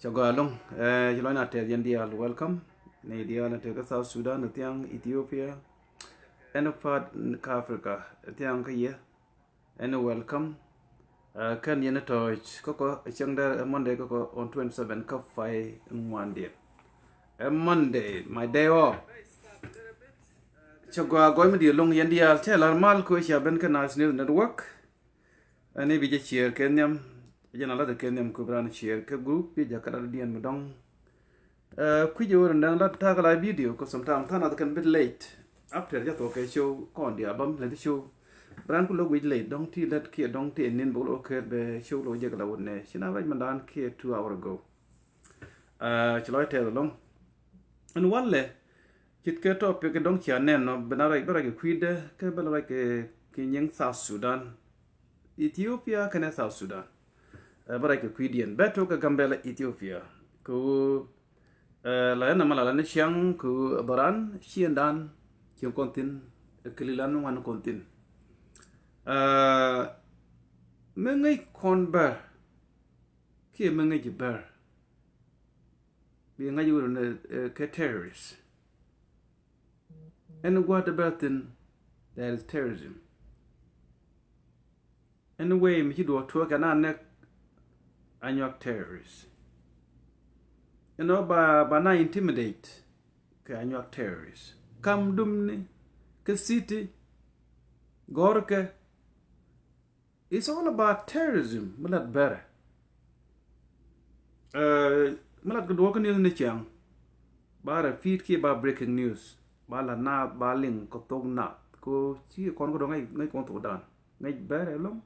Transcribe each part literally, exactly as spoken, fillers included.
Cɛ gɔaa ɛlɔ̱ŋ. Ci lɔcna tɛth yɛn diaal, welcome. Ni diaal ni te kä South Sudan, ni thiaŋ Ethiopia, ɛn part kä Africa, ni thiaŋ kä yɛ, ɛn welcome. Kɛn yɛn tɔ̱ɔ̱c kä kɔ cäŋ dee ɛ Monday kä kɔ on twenty seven kä pay ŋuandiɛn. Ɛ Monday, my day off. Cɛ gɔaa gɔc mi diɛ loŋ yɛn diaal, cɛ la̱r mal kɔ cia ben kä Nice News Network. Ɛn i̱ bi jɛ share kɛ nhiam, jɛ na la̱t kɛ nhiam ku bi raan share kɛ group, bi jɛ kä lat diɛn mi dɔ̱ŋ. Kui̱c ɛ wä run däŋ lat ta̱a̱ kɛ la video, kɛ sometime tha̱a̱ŋ nath kɛn bit late. After jɛ thok kɛ show kɔn diaal bäm lät show. Bi raan ku lo̱k wi̱c late dɔ̱ŋ ti lät kiɛ dɔ̱ŋ ti nin bä lo̱k kɛɛt bɛ show lo̱k jɛ kɛ la wut nɛ. Ci na ruac mi daan kiɛ two hour ago. Ci lɔc tɛth ɛlɔ̱ŋ. Ɛn walɛ, cit kɛ topic dɔ̱ŋ cia nɛn nɔ, bɛ na ruac, bɛ ruac kɛ kui̱dɛ, kɛ bɛ ruac kɛ, kɛ nyiŋ South Sudan, Ethiopia kɛnɛ South Sudan. Bɛ ruac kɛ kui̱diɛn, bɛ tok kɛ Gambela, Ethiopia. Kɛ ɣöö la ɛn ɛmɛ la la ni ciaŋ kɛ ɣöö dhɔran ciëŋdan cieŋ kɔn thi̱n, kɛ li̱lan ŋuan kɔn thi̱n. Mi ŋäc kɔn bär kiɛ mi ŋäc ji̱ bär, bi ŋa̱c wut ni kɛ terrorist. Ɛn gua̱a̱th ti bɛ thi̱n, there is terrorism. Ɛn way mi ci duɔ̱ɔ̱k tuɔɔk kɛ na nɛk Anyuak terrorist. Ɛn ɔ ba, ba na intimidate kɛ Anyuak terrorist. Kam dumni kä city gɔ̱rkɛ. It's all about terrorism. Mi lat bärɛ. Mi lat kɛ duɔ̱ɔ̱k kä news ni ciaŋ. Ba repeat kiɛ ba breaking news. Ba lat naath, ba liŋ kɛ thok naath. Ko ci kɔn kä duɔ̱ɔ̱k ŋäc, ŋäc kɔn thok dan. Ŋäc bärɛ ɛlɔ̱ŋ.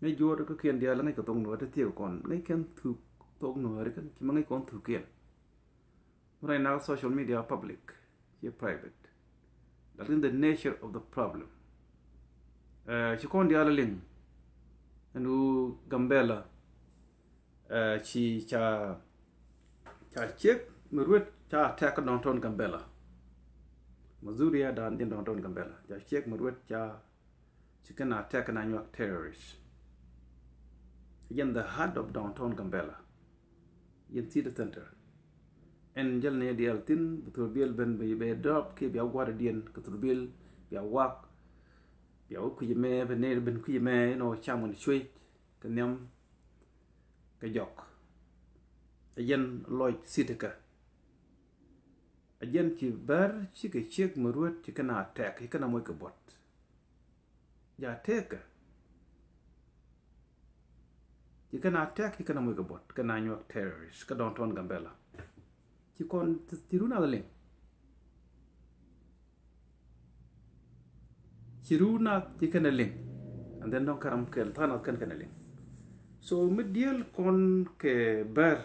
Ŋäc juɔ̱ɔ̱r kä kiɛn diaal ŋäc kɛ thok nuɔ̱ɔ̱r ti thiek kɔn. Ŋäc kɛn thuk thok nuɔ̱ɔ̱r kä ci ma ŋäc kɔn thuk kiɛn. Right now social media public, ci private. That is the nature of the problem. Ci kɔn diaal liŋ ɛn wu Gambela. Ci ca, ca ciek mi ruet ca attack downtown Gambela. Mazuria dan jin downtown Gambela ca ciek mi ruet ca ci kɛn attack na Anyuak terrorist. Jin the heart of downtown Gambela. Jin city center. Ɛn jäl ni diaal thi̱n bi thurbil ben bi bɛ drop kiɛ bia gua̱a̱r diɛn kɛ thurbil bia wak. Bia wä kui̱c mɛ bɛ nɛy ben kui̱c mɛ inɔ cam ŋun cuec kɛ nhiam kɛ jɔk. Ɛ jɛn lɔc city kä. Ɛ jɛn ci bär cikɛ ciek mi ruet ci kɛn attack ci kɛn amoc kɛ buɔt. Ja tëëkä. Ci kɛn attack ci kɛn amoc kɛ buɔt kɛn Anyuak terrorist kä downtown Gambela. Ci kɔn ci run a liŋ. Ci run a ci kɛn a liŋ. And then dɔ̱ŋ kɛn ram kɛl tha̱a̱ŋ nath kɛn kɛn a liŋ. So mi diel kɔn kɛ bär,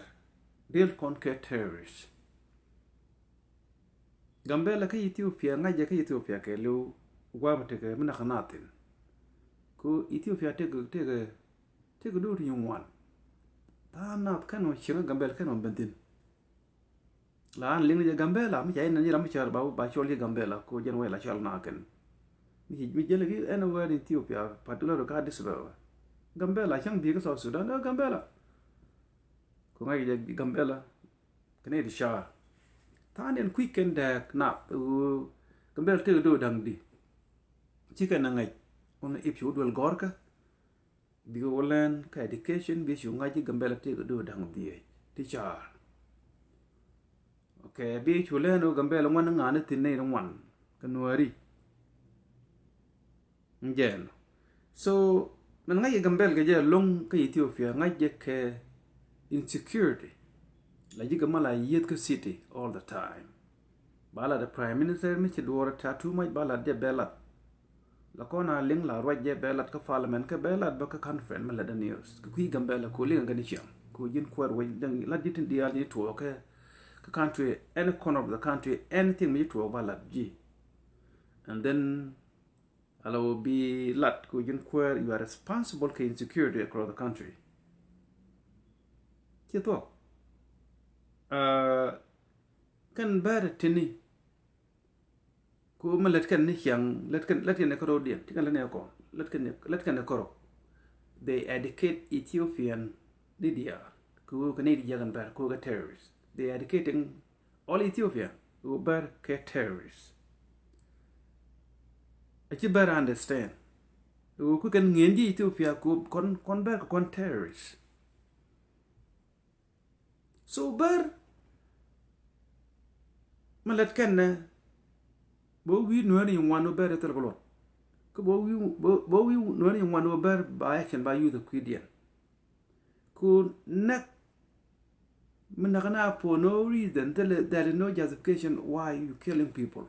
diel kɔn kɛ terrorist. Gambela kä Ethiopia, ŋa̱cɛ kä Ethiopia kɛ liw gua̱a̱p tekɛ mi nak nath thi̱n. Ko Ethiopia tekɛ, tekɛ, tekɛ do̱r ti ŋuan. Tha̱a̱ŋ nath kɛn ɔ cieŋ Gambela kɛn ɔ ben thi̱n. La an liŋ ni jɛ Gambela, mi ca in ni ram mi cɔal ba, ba cɔl ji̱ Gambela, ko jɛn wɛy la cɔal na kɛn. Mi ci, mi jɛl ki anywhere in Ethiopia, particularly ka Addis Ababa. Gambela, cäŋ bi kä South Sudan, ɛ Gambela. Ko ŋa̱c jɛ Gambela kɛn i̱ ti ca. Tha̱a̱ŋ diɛn kui̱c kɛn dääk nath ɣöö Gambela tëë do̱o̱k da̱ŋ di. Ci kɛn a ŋäc wun ip ci wä duel gɔ̱rkä. Bi wä lɛn kä education bi ci wä ŋa̱c ji̱ Gambela tëë do̱o̱k da̱ŋ dhieec ti ca. Okay, bi cu lɛn wä Gambela ŋuan ŋa̱n ni thi̱n nɛy ŋuan kɛ nuääri. Jɛn. So, min ŋa̱c jɛ Gambela kɛ jɛ loŋ kä Ethiopia, ŋa̱c jɛ kɛ insecurity. La ji̱ kɛ mal a yieth kä city all the time. Ba la the prime minister mi ci duɔɔr ta too much ba la jɛ bɛ lat. La kɔn a liŋ la ruac jɛ bɛ lat kä parliament kä bɛ lat bä kä conference mi la the news. Kɛ kui̱ Gambela ko liŋ a gani ciaŋ. Ko ji̱n kuɛɛr wec däŋ lat ji̱ tin diaal ji̱ tuɔɔk kä, kä country, any corner of the country, anything mi ji̱ tuɔɔk ba lat ji̱. And then ala wä bi lat kɛ ji̱n kuäär, you are responsible kɛ insecurity across the country. Ci thuɔ̱k. Kɛn bɛr tini ku mi lät kɛn ni ciaŋ, lät kɛn, lät kɛn ni kärɔ̱diɛn, ti kɛn lät ni kɔn, lät kɛn ni, lät kɛn ni kärɔ̱. They educate Ethiopian ni diaal. Ɣöö kɛ nɛy ti jiäk ɛn Bär kɛ ɣöö kɛ terrorist. They are educating all Ethiopia ɣöö Bär kɛ terrorist. A ci Bär understand ɣöö ku kɛn ŋi̱eŋ ji̱ Ethiopia kɛ ɣöö kɔn, kɔn Bär kɛ kɔn terrorist. So Bär mi lät kɛn nɛ bä wi̱i̱ Nuäär ni ŋuan wä Bär thil kɛ luɔt. Kä bä wi̱i̱, bä wi̱i̱ Nuäär ni ŋuan wä Bär ba action ba youth kui̱diɛn. Ku näk mi näk na for no reason, there is no justification why you killing people.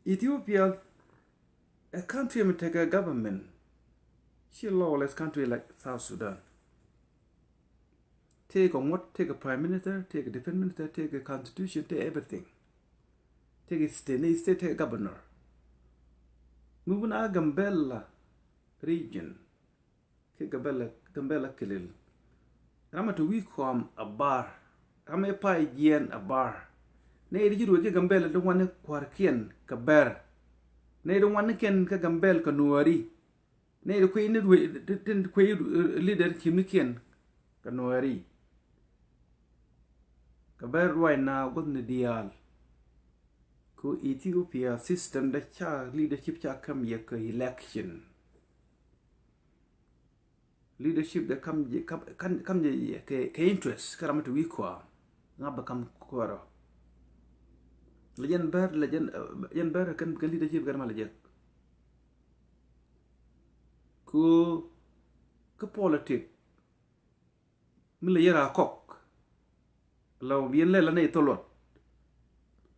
Ethiopia, a country mi tekɛ government, ci lawless country like South Sudan. Tekɛ ŋuɔ̱t, tekɛ prime minister, tekɛ defense minister, tekɛ constitution, tekɛ everything. Tekɛ state, ni state tekɛ governor. Mi wun a Gambela region, kɛ Gambela, Gambela kilil. Ram a te wi̱i̱ kɔam a bar. Ram a pay jiɛn a bar. Nɛ yɛ di ji̱ ruëë kɛ Gambela di wani kua̱rkiɛn kɛ Bär. Nɛ yɛ di wani kɛn kɛ Gambela kɛ Nuääri. Nɛ yɛ di kui̱ ni ruëë, di, di, di kui̱ leader kimnikiɛn kɛ Nuääri. Kɛ Bär ruac na gua̱thni diaal. Ku Ethiopia system dɛ ca leadership ca kam yɛ kɛ election. Leadership dɛ kam jɛ, kam, kam, kam jɛ kɛ, kɛ interest kä ram mi te wi̱i̱ kɔam. Ŋa bɛ kam kuäärä. Lɛ jɛn Bär, lɛ jɛn, eh, jɛn Bär kɛn, kɛn leadership kɛn ma lɛ jek. Ku kä politic mi lɛ yɛr a kɔk. Lɛ wä bi yɛn lɛ la nɛy thol luɔt.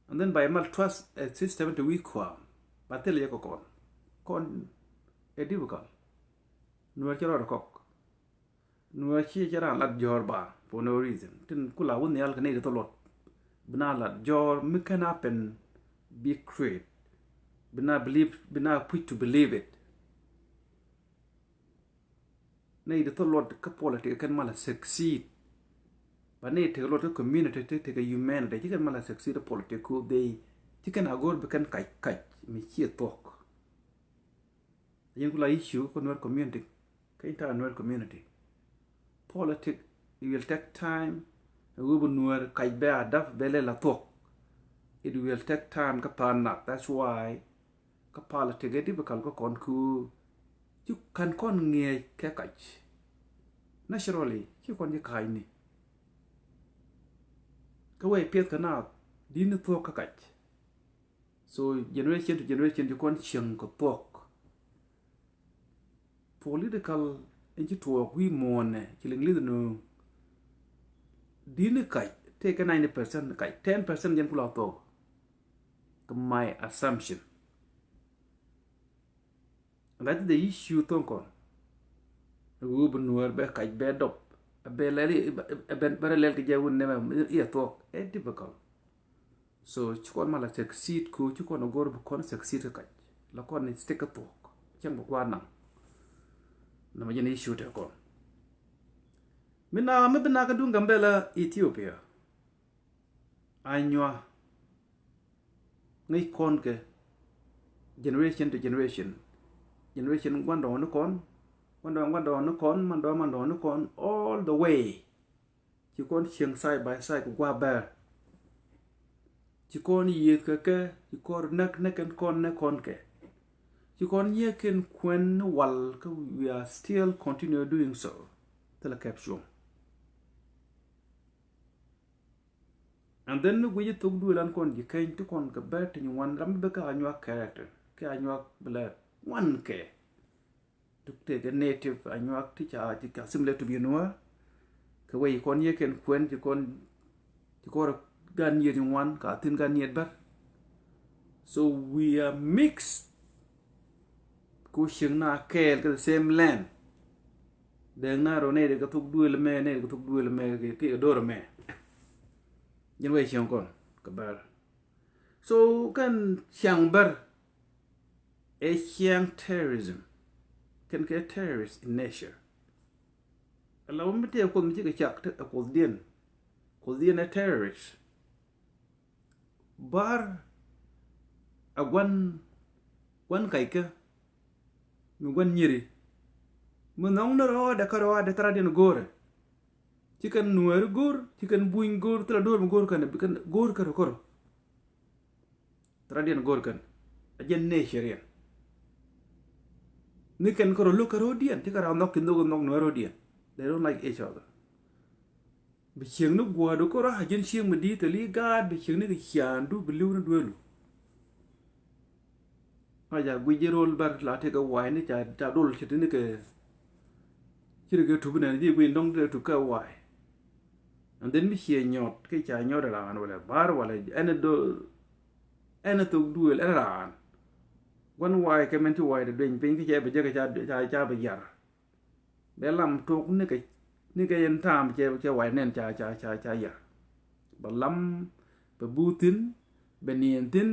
And then by mal trust a system te wi̱i̱ kɔam. Ba thil yɛ kɛ kɔn. Kɔn ɛ difficult. Nuäär cɛ rɔɔd kɔk. Nuäär ci cɛ raan lat jɔ̱ɔ̱r ba for no reason. Tin ku la wä nhial kɛ nɛy te thol luɔt. Bi na lat jɔ̱ɔ̱r mi kɛn a pen bi create. Bi na believe, bi na push to believe it. Nɛy ti thol luɔt kä politic kɛn malɛ succeed. Ba nɛy ti thol luɔt kä community ti, ti kɛ humanity ci kɛn malɛ succeed politic ku dhei ci kɛn a go̱r bi kɛn kac kac mi ciɛ thuɔ̱k. Yin ku la issue kä Nuer community, kä entire Nuer community. Politic, it will take time. Ɛ wee bi Nuer kac bɛ a dap bɛ lɛ la thuɔ̱k. It will take time kä pa̱a̱n nath. That's why kä politic ɛ difficult kä kɔn ku ci kan kɔn ŋiɛc kɛ kac. Naturally ci kɔn ci ka̱a̱cni. Kä wee piɛth kɛ naath di̱t ni thuɔ̱k kä kac. So generation to generation ci kɔn cieŋ kɛ thuɔ̱k. Political in ci tuɔɔk wi̱i̱ muɔ̱ɔ̱nɛ ci liŋ li̱th nu di̱t ni kac tëë kɛ ninety percent kac, ten percent jɛn ku la thuɔ̱k. Kɛ my assumption. And that is the issue thok kɔn. Ɛ wee bi Nuäär bɛ kac bɛ dɔp. Ɛ bɛ lɛl, ɛ bɛ, ɛ bɛ, bɛ rɛ lɛl kɛ jɛ wun nɛmɛ i̱ ɛ thuɔ̱k. Ɛ difficult. So ci kɔn ma la succeed ku ci kɔn a go̱r bi kɔn succeed kɛ kac. La kɔn ni stick kɛ thuɔ̱k. Cɛn bi kua̱r naŋ. Nɛmɛ jɛn issue te kɔn. Mi na mi bi na kä duŋ Gambela Ethiopia. Anywa ŋäc kɔn kɛ generation to generation. Generation gua̱ndɔɔŋ ni kɔn, gua̱ndɔɔŋ gua̱ndɔɔŋ ni kɔn, mandɔɔŋ mandɔɔŋ ni kɔn all the way. Ci kɔn cieŋ side by side kɛ gua̱a̱ bɛr. Ci kɔn yiëth kɛ kɛ, ci kɔn näk näk kɛn kɔn näk kɔn kɛ. Ci kɔn nyiee kɛn kuɛn ni wal kä we are still continue doing so. Thilɛ kɛp cuɔ̱ŋ. And then mi guic thok duëël an kɔn ji̱ keny ti kɔn kɛ bɛr ti nyin wan ram bi bɛ kɛ Anyuak character kɛ Anyuak bi lɛ wan kɛ. Tuk tëë kɛ native Anyuak ti ca, ti ca assimilate to be Nuer. Kɛ wee kɔn yɛ kɛn kuɛn ci kɔn, ci kɔn gan yieth nyin wan ka thin gan yieth bɛr. So we are mixed. Ku cieŋ na kɛɛl kɛ the same land. Dɛŋ na rɔ nɛy dɛ kɛ thok duëël mɛ, nɛy dɛ kɛ thok duëël mɛ kɛ, kɛ do̱r mɛ. Jɛn wee cieŋ kɔn kɛ bɛr. So kɛn ciaŋ bɛr ɛ ciaŋ terrorism. Kɛn kɛ terrorist in nature. Ala wä mi tëë kuoth mi cikɛ cak ɛ kuothdiɛn. Kuothdiɛn ɛ terrorist. Bar a guan, guan kackä mi guan nyiri. Mi nhɔŋ ni rɔɔdɛ kä rɔɔdɛ thärädiɛn go̱o̱rɛ. Ci kɛn Nuääri go̱r, ci kɛn Buny go̱r, thilɛ do̱r mi go̱r kɛn, kɛn go̱r kɛn rɔ kɔrɔ. Thilɛ diɛn go̱r kɛn. A jɛn nature yɛn. Ni kɛn kɔrɔ lo̱k kɛ ro̱diɛn, ci kɛn ra nhɔk, ci nhɔk, nhɔk Nuääri ro̱diɛn. They don't like each other. Bi cieŋni gua̱a̱du kɔrɔ a ji̱n cieŋ mi di̱i̱t thil i̱ gaat, bi cieŋni kɛ ciaaŋdu, bi li̱w ni duelu. Ŋa̱c a guic ji̱ rol bär la tekɛ wa̱a̱y ni ca, ca dol ci ti ni kɛ, ci ri kɛ tup nɛn ji̱ guic dɔ̱ŋ tekɛ tup kɛ wa̱a̱y. And then mi ciɛ nyɔt, kɛ ca nyɔt raan wala ba̱r wala ɛn do, ɛn thok duël ɛn raan. Gua̱n wa̱a̱y kɛ mɛn ci wa̱a̱y ti dueny piny kɛ cɛ bi jek ca, ca, ca bi yar. Bɛ lam tok ni kɛ, ni kɛ yɛn ta̱a̱m cɛ, cɛ wa̱a̱y nɛn ca, ca, ca, ca yar. Bɛ lam, bɛ buuthin, bɛ niɛn thi̱n,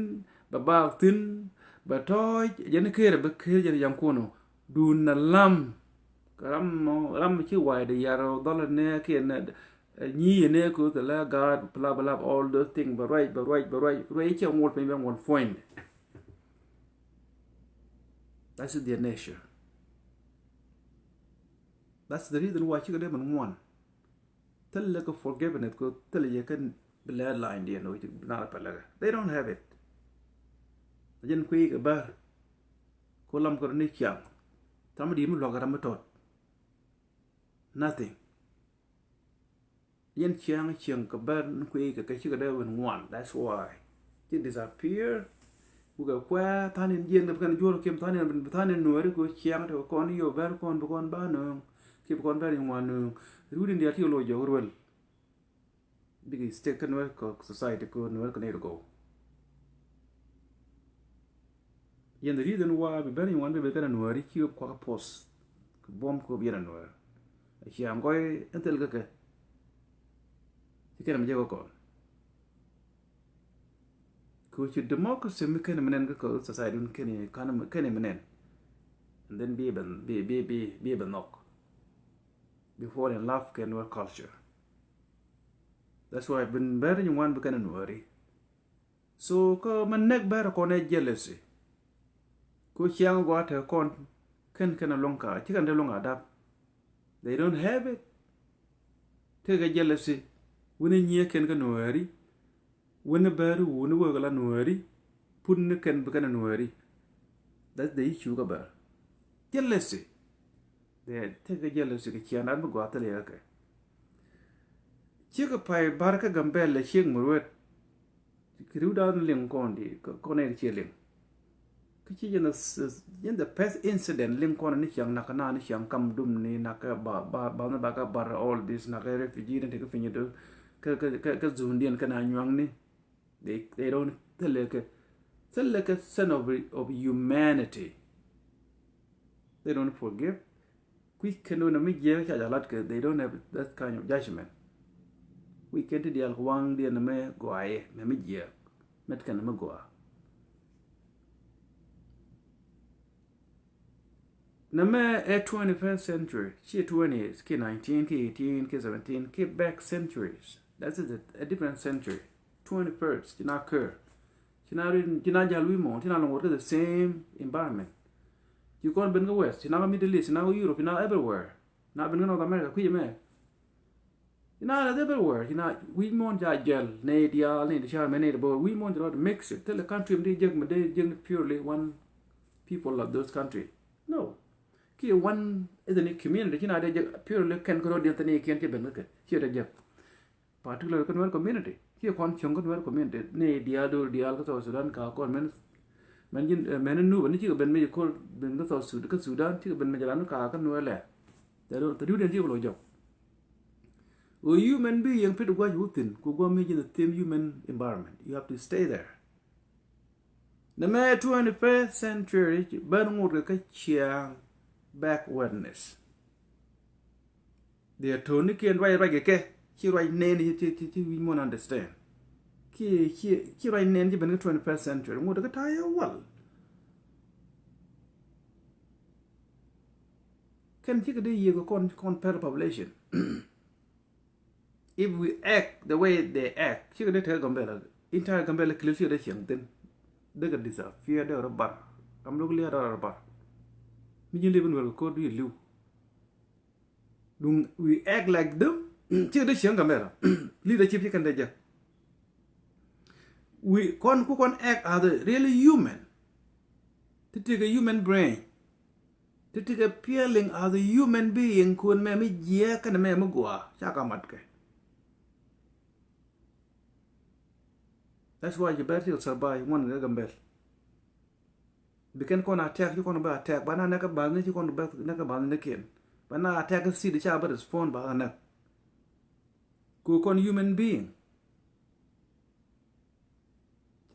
bɛ baak thi̱n, bɛ tɔ̱ɔ̱c, jɛn ker bɛ ker jɛn yaŋ kuɔnɔ. Duun na lam. Kɛ ram mɔ, ram ci wa̱a̱y di yar ɔ dhɔl ni kiɛn, eh, nyi yɛ ni kuth la gaat, bla, bla, all those things, bɛ ruac, bɛ ruac, bɛ ruac, ruac cɛ ŋuɔl piny bɛ ŋuɔl puɔ̱ny. That's their nature. That's the reason why cikɛ dee min ŋuan. Thilɛ kɛ forgiveness kɛ thilɛ yɛ kɛn bi lɛ line diɛn wä ci bi nara pɛlɛ kɛ. They don't have it. A jɛn kui̱ kɛ bär. Ko lam kɛ rɔ ni ciaŋ. Tam di mi luak ram mi tɔt. Nothing. Yɛn ciaŋ ciaŋ kɛ bär ni kui̱ kɛ kɛ cikɛ dee win ŋuan. That's why ci disappear. Wukɛ kuɛ tha̱a̱n in jiɛn kɛ bi kɛn juɔr kiɛm tha̱a̱n in, tha̱a̱n in Nuääri ko ciaŋ te kɔn yo bär kɔn bi kɔn ba nööŋ. Kiɛ bi kɔn bär in ŋuan nööŋ. Rut in diaal ci kɛ loc jɔk ruel. Bik stek kä Nuer kɔ society ko Nuer kɔ nɛy rɔ gɔw. Yɛn the reason why bi ben yɛn wan bi ben kɛn a Nuääri ci wep kuak a post. Kɛ buɔm kɛ wep yɛn a Nuäär. A cia ŋɔy ɛn thil kä kɛ. Ci kɛn a mi jɛ kɔ kɔn. Kɛ ci democracy mi kɛn a mi nɛn kä kɛ society wun kɛn a kan kɛn a mi nɛn. And then bi ben bi bi bi bi ben nhɔk. Bi fall in love kɛ Nuer culture. That's why bin bɛr ni ŋuan bi kɛn a Nuääri. So kä mɛ nɛk bɛr kɔn ɛ jealousy. Ko ciaŋ gua te kɔn kɛn kɛn a luŋ ka ci kɛn te luŋ a dap. They don't have it. Tekɛ jealousy. Wuni nyiɛ kɛn kä Nuääri. Wuni bɛr wuni wek la Nuääri. Put ni kɛn bi kɛn a Nuääri. That's the issue kä bɛr. Jealousy. Dee tekɛ jealousy kɛ cian ran mi gɔaa thil yɛ kɛ. Cikɛ pay bar kä Gambɛl lɛ ciek mi ruet. Kɛ riw dan liŋ kɔn di kɔn nɛ ciɛ liŋ. Kä ci jɛn the first incident liŋ kɔn ni ciaŋ nak na ni ciaŋ kam dum ni nak ba ba ba ni ba ka bar all this nak refugee ni tekɛ piny do. Kä kä kä zundiɛn kä na nyuaŋ ni. They, they don't, thilɛ kɛ, thilɛ kɛ sense of, of humanity. They don't forgive. Kui̱ kɛn wä na mi jiɛk ca jɛ lat kɛ, they don't have that kind of judgment. Kui̱ kɛn ti diaal kɛ waŋ diɛn na mɛ gɔaa yɛ na mi jiɛk. Mɛt kɛn na mi gɔaa. Nɛmɛ ɛ twenty-first century, ci twenty, ki nineteen, ki eighteen, ki seventeen, ki back centuries. That is a, a different century. Twenty-first, ci na kör. Ci na rin, ci na jal wi̱i̱ muɔ̱ɔ̱n, ci na lɔŋ wot kä the same environment. Ci kɔn ben kä West, ci na kä Middle East, ci na kä Europe, ci na everywhere. Na ben kä North America, kui̱ mɛ. Ci na rɛth everywhere, ci na wi̱i̱ muɔ̱ɔ̱n ca jɛl, nɛy diaal, nɛy ti car mɛ, nɛy ti bo̱o̱r, wi̱i̱ muɔ̱ɔ̱n ci rɔ mix it. Thilɛ country mi dee jek, mi dee jek ni purely one people of those country. No. Kiɛ one ethnic community, ci na dee jek purely kɛn kä rɔ diɛn thini kiɛn ci ben kä kɛ, ci dee jek. Particular kä Nuer community, kiɛ kɔn cieŋ kä Nuer community, nɛy diaal, do̱r diaal kä South Sudan, ka kɔn mɛn, mɛn ji̱n, eh, mɛn nuba ni cikɛ ben mi ci kɔn ben kä South Sudan, kä Sudan, cikɛ ben mi jɛ ran ka kä Nuer lɛ. Tɛ du, tɛ du diɛn cikɛ lɔ jɔk. Ɣöö human being pit gua̱c wuthin, ku gua̱ mi ji̱n the same human environment. You have to stay there. Nɛmɛ twenty-first century, ben ŋot kɛ kä ciaŋ backwardness. Diɛ to̱ni kiɛn ruac ruac kɛ kɛ, ci ruac nɛn ci, ci, ci, ci wi̱c muɔ̱n understand. Ci, ci, ci ruac nɛn ci ben kä twenty-first century. Ŋot kɛ ta̱a̱ yɛ wal. Kɛn cikɛ dee yiëë kɛ kɔn, kɔn per population. If we act the way they act, cikɛ dee tekɛ Gambela, entire Gambela clear cikɛ dee cieŋ thin. Dee kɛ disappear, dee rɔ bar. Kam lok lia̱a̱ dee rɔ bar. Mi ji̱n liep in wɛr kɛ ko̱r du yɛ li̱w. Duŋ we act like them, Cikɛ dee cieŋ Gambela. Leadership cikɛ dee jɛ. Wi kɔn ku kɔn act as a really human. Ti tekɛ human brain. Ti tekɛ feeling as a human being kun mɛ mi jiɛ kɛn mɛ mi gua ca ka mat kɛ. That's why you better to survive ŋuan kɛ Gambel. Bi kɛn kɔn attack ci kɔn bä attack ba na nɛk kä bath ni ci kɔn bä nɛk kä bath ni kiɛn ba na attack kä city ca bä respond ba nɛk. Ku kɔn human being.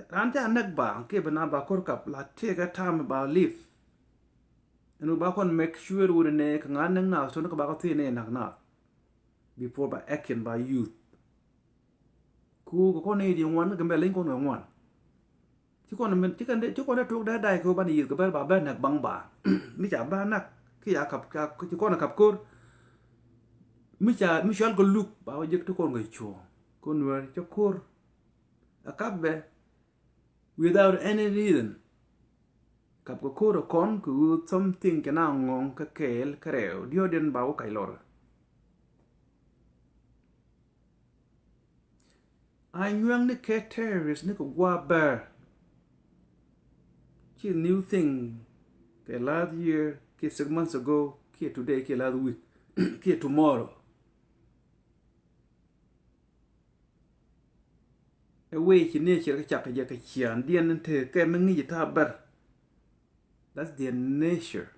Ran ca näk ba kiɛ bi na ba kor kap la tëëk ɛ tam ba live. Ɛn wi ba kɔn make sure wut ɛnɛ kɛ ŋa̱ näk naath tɔn kɛ ba kɛ thiee nɛ näk naath. Before ba action ba youth. Ku kɛ kɔn nɛ di ŋuan kɛ Gambela leny kɔn kɛ ŋuan. Ci kɔn min ci kɛn ci kɔn ɛ tok dee day kɛ wi ban yieth kɛ bɛ ba bɛ näk baŋ ba. Mi ca ba näk ki ya kap ci kɔn ɛ kap kor. Mi ca mi cual kɛ luk ba wä jek ti kɔn kɛ cuɔ. Kɔn nuɛr cɛ kor. A kap bɛ without any reason. Kap kɛ ko̱r ɛ kɔn kɛ ɣöö something kɛ na ŋɔ̱ŋ kä kɛɛl kä rɛw diɔ̱ɔ̱diɛn ba wä kac lɔr. A nyuɛŋ ni kɛ terrorist ni kɛ gua̱a̱ bɛr. Ci new thing kɛ last year kiɛ six months ago kiɛ today kiɛ last week kiɛ tomorrow. Ɛ wee ci nature kä cak kɛ jɛ kɛ ciaŋ diɛn ni te kɛ mi ŋi̱c ta̱a̱ bär. That's their nature.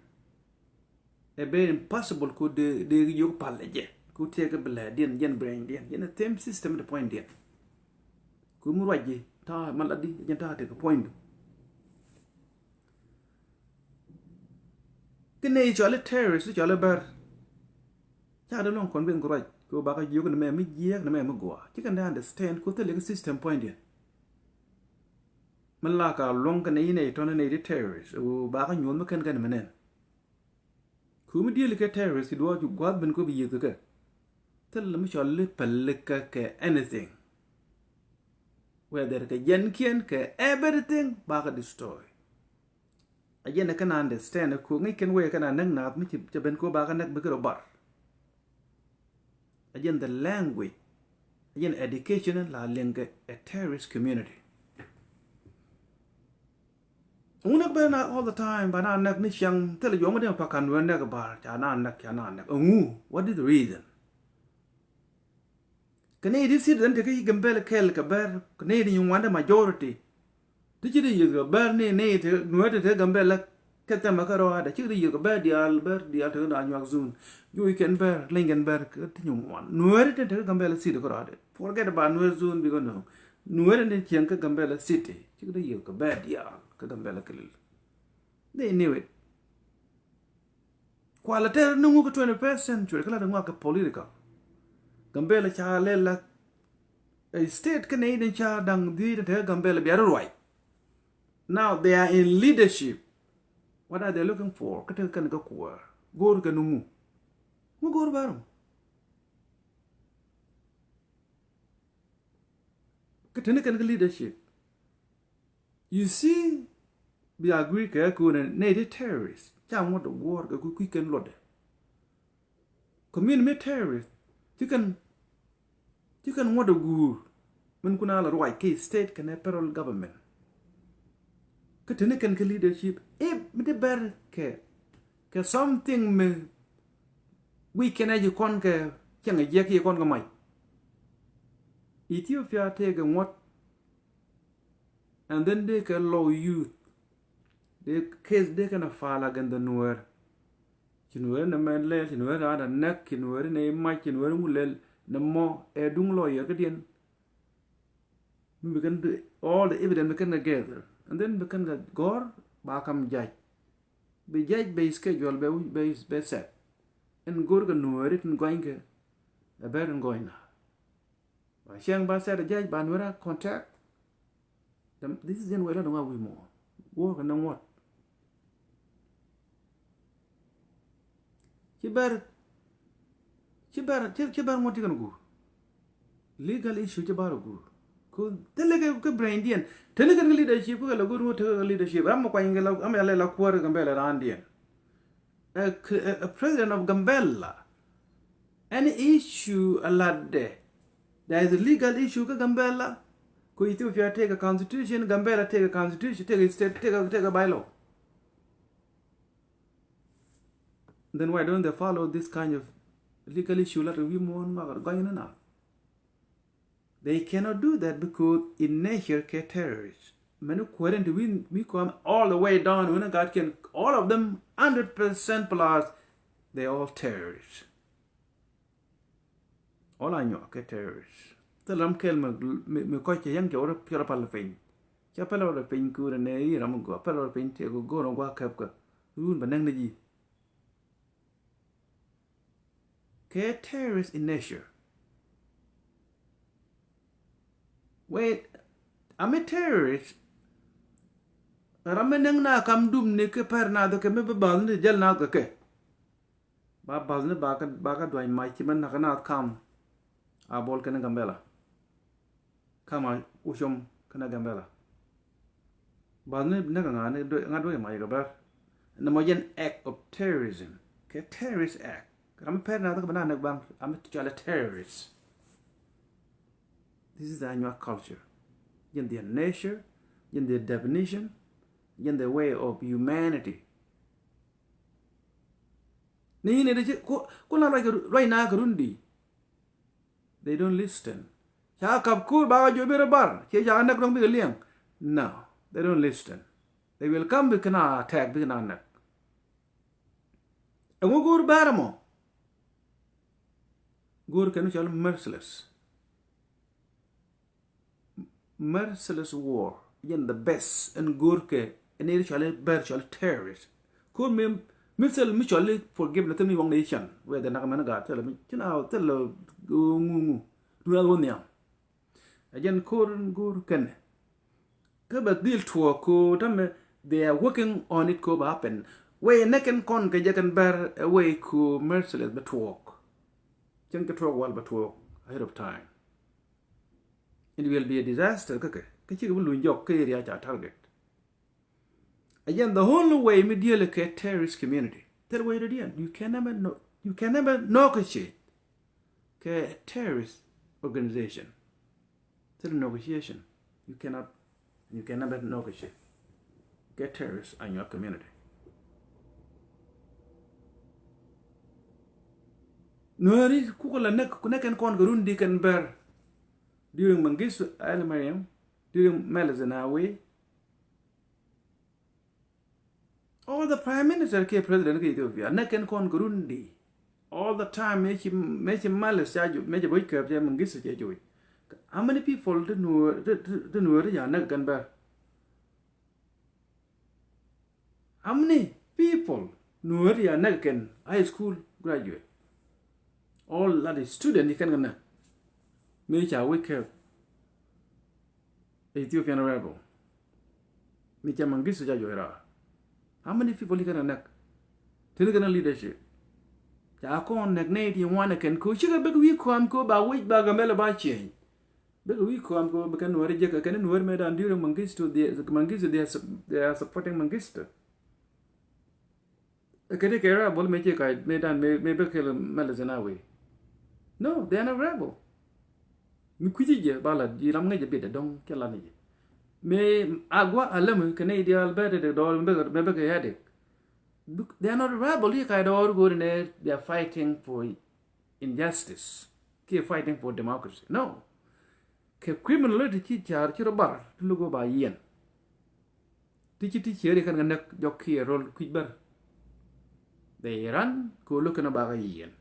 Ɛ bɛ impossible ku dee dee yök pal ɛ jɛ ku tëë kɛ bi lɛ diɛn jɛn brain diɛn jɛn ɛ same system ti puɔ̱ny diɛn. Ku mi ruac ji̱ ta̱a̱ ma lat di jɛn ta̱a̱ tëë kɛ puɔ̱ny du. Kä nɛy cɔal i̱ terrorist i̱ cɔal i̱ bär. Ca dee luɔ̱ŋ kɔn ben kɛ ruac kɛ ɣöö bakɛ jiök ni mɛ mi jiääk ni mɛ mi gɔaa ci kɛn dee understand kɛ ɣöö thilɛ kɛ system puɔ̱nydiɛn. Mi la ka luɔ̱ŋ kɛn i̱ nɛy tɔ̱n i̱ nɛy ti terrorist ɣöö bakɛ nyuɔ̱th mi kɛn kɛn mi nɛn. Kɛ ɣöö mi diëël kɛ terrorist ci duɔɔk ci gua̱a̱th ben kɛ bi yiëth kɛ kɛ. Thilɛ mi cɔal i̱ päl kɛ kɛ anything. Whether kɛ jɛnkiɛn kɛ everything bakɛ destroy. A jɛn ɛ kɛn a understand ɛ ko̱ ŋäc kɛn wee kɛn a näk naath mi cɛ ben ko̱ ba kɛ näk bikɛ rɔ bar. A jɛn the language a jɛn education la liŋ kɛ a terrorist community. Ŋun näk ben na all the time ba na näk ni ciaŋ thilɛ juɔk mi dee pa kan wee näk bar ca na näk ca na näk. Ŋu, what is the reason? Kɛ nɛy ti citizen ti kä Gambel kɛl kɛ bɛr kɛ nɛy ti nyin ŋuandɛ majority. Ti ci ti yieth kɛ bɛr ni nɛy ti nueer ti te Gambel kɛ thɛmɛ kä rɔaadɛ ci ti yieth kɛ bɛr diaal bɛr diaal ti kä Anyuak zone. Juuc kɛn bɛr leny kɛn bɛr kɛ ti nyin ŋuan nueer ti te kä Gambel city kä rɔaadɛ. Forget about nueer zone bikɛ nööŋ nueer ti cieŋ kä Gambel city ci ti yieth kɛ bɛr diaal kä Gambel kɛ lil. They knew it. Kualɛ tɛr ni ŋuk kä twenty-first century kä la ti ŋuak kɛ political. Gambel ca lɛl la a state kä nɛy den ca daŋ dhiec den te kä Gambel bia ri ruac. Now they are in leadership. What are they looking for? Kä te kɛn kä kuäär go̱o̱r kɛ ni ŋu? Ŋu go̱o̱r bäär ŋu? Kä te ni kɛn kä leadership. You see, bi agree kɛ ɛ ko̱n ɛ nɛy ti terrorist ca ŋuɔ̱t ɛ guɔ̱ɔ̱r kɛ kui̱ kui̱ kɛn luɔtdɛ. Community mi terrorist ci kɛn ci kɛn ŋuɔ̱t ɛ guur min kun a la ruac kɛ state kɛnɛ federal government. Kä te ni kɛn kɛ leadership i̱ mi ti bɛr kɛ kɛ something mi wi̱i̱ kɛn ɛ ji̱ kɔn kɛ cieŋ ɛ jiɛk kiɛ kɔn kɛ mac. Ethiopia tëëkɛ ŋuɔ̱t. And then dee kɛ low youth. Dee case dee kɛn a file against the Nuer. Ci Nuer ni mɛ lɛl, ci Nuer ni ada nɛk, ci Nuer ni mac, ci Nuer ŋu lɛl ni mɔ ɛ duŋ lawyer kädiɛn. Mi bi kɛn all the evidence bi kɛn kɛ gather. And then bi kɛn kɛ gɔr ba kam judge. Bi judge bɛ schedule bɛ bɛ bɛ set. Ɛn go̱r kɛ Nuer tin gɔny kɛ ɛ bɛr in gɔny na. Ba cieŋ ba set a judge ba Nuer a contact. This is in way la dɔŋ a wi̱i̱ mɔ. Wuɔ̱ɔ̱r kɛ ni ŋuɔ̱t. Ci bɛr ci bɛr ci bɛr ŋuɔ̱t ti kɛn guur. Legal issue ci bɛr a guur. Ku thilɛ kɛ kɛ brain diɛn. Teni kɛn kɛ leadership kɛ la guur ŋuɔ̱t tekɛ kɛ leadership. Ram mɔ kuany kɛ la am ya lɛ la kuäär kɛ Gambela raan diɛn. A president of Gambela. Any issue a lat dɛ, there is a legal issue kä Gambela. Ku Ethiopia take a constitution, Gambela take a constitution, take a state, take a, take a bylaw. Then why don't they follow this kind of legal issue? Lat wi muɔ̱ɔ̱n mak gɔny ni na. They cannot do that because in nature kɛ terrorists. Many quarrel to win, we come all the way down when I got can, all of them hundred percent plus, they all terrorists. All I know kɛ terrorists. Thil ram kɛl mi, mi, mi kɔc kɛ yɛn kɛ wä piɔr pal piny. Ca pɛl wä piny kuurɛ nɛ yi ram gua, pɛl wä piny tiɛ gu go̱r gua kɛp kä. Run ba nɛŋ ni ji. Kɛ terrorist in nature. Wait, I'm a terrorist. Ram mi nɛŋ na kam dum ni kɛ pɛr na dhɔ kɛ mi bi bath ni jɛl na dhɔ kɛ. Ba bath ni ba kä, ba kä duany mac ci mɛ nak na kam. A bol kɛn Gambela. Kama ucom kɛnɛ Gambela. Bath ni nɛk ŋa ni ŋa duɔ̱c mac kɛ bɛr. Ni mɔ jɛn act of terrorism. Kɛ terrorist act. Ram pɛr na thok bɛ na nɛk baŋ. Am cɔal a terrorist. This is the Anyuak culture. Jɛn their nature, jɛn their definition, jɛn their way of humanity. Ni ni di ci ku na ruac ruac na kɛ run di. They don't listen. Ca kap kur ba ka juɔc bi rɔ bar. Cie ca ka näk dɔŋ bikɛ liɛŋ. No, they don't listen. They will come bikɛ na attack, bikɛ na näk. Ɛŋu go̱o̱r bɛr mɔ? Go̱o̱r kɛn cɔl merciless. Merciless war. Jɛn the best. Ɛn go̱o̱r kɛ ɛn iri cɔl bɛr cɔl terrorist. Ko̱r mi missile mi cɔl forgiveness mi waŋ ni can. Whether nak mɛn gaat thil mi cin a thil ŋu ŋu. Dun a wä nhiam. A jɛn ko̱r in go̱o̱r kɛn. Kä bɛ dhil tuɔɔk ko tamɛ they are working on it ko ba happen. Wei nɛ kɛn kɔn kɛ jɛ kɛn bɛr ɛ wei ko merciless bɛ tuɔɔk. Cɛn kɛ tuɔɔk wal bɛ tuɔɔk ahead of time. It will be a disaster kä kɛ kä cikɛ bi luny jɔk kä area ca target. Again, the only way mi deal kɛ terrorist community. Third way to deal. You can never know. You can never know kɛ ce kɛ terrorist organization. Third negotiation. You cannot. You can never know kɛ ce kɛ terrorist in your community. Nuɛri kukɛ la näk ku näk kɛn kɔn kɛ run di kɛn bɛr. During Mengistu Haile Mariam, during Meles Zenawi, all the prime minister kɛ president kɛ Ethiopia näk kɛn kɔn kɛ run di. All the time meci meci Meles ca juc, meci boc kɛp ca Mengistu ca juc. How many people ti nuɛr ti nuɛr ti ca näk kɛn bɛr? How many people nuɛr ya näk kɛn high school graduate? All that is student ni kɛn kɛ näk. Mi ca wec kɛ Ethiopian rebel. Mi ca Mengistu ca juɔc raar. How many people ni kɛn kɛ näk? Tini kɛn leadership. Ca kɔn näk nɛy ti ŋuan kɛn ko cikɛ bek wi̱i̱ kɔam ko ba wec ba Gambela ba change. Bikɛ wi̱i̱ kɔam kɛ bikɛ nuɔ̱ɔ̱ri jek kɛ kɛn nuɔ̱ɔ̱ri mëë dan during Mengistu, they, Mengistu, they are, they are supporting Mengistu. Kɛ ti kɛ rebel mëë ci ka̱c mëë dan mëë bikɛ kɛl Meles Zenawi. No, they are not rebel. Mi kui̱ci jɛ ba la ji̱ ram ŋäc jɛ bit dɔ̱ŋ cɛ lat ni jɛ. Mëë a gua̱ a läm kɛ nɛy diaal bɛ te dɔɔr mëë bikɛ headache. They are not rebel i̱ ka̱c dɔɔr go̱o̱ri nɛ they are fighting for injustice kiɛ fighting for democracy. No. Kɛ criminal ti ci ca̱r ci rɔ bar ti luk ba yiɛn. Ti ci ti cieri kɛn kɛ näk jɔk kiɛ rol kui̱c bär. They run kɛ luk kɛn ba kɛ yiɛn.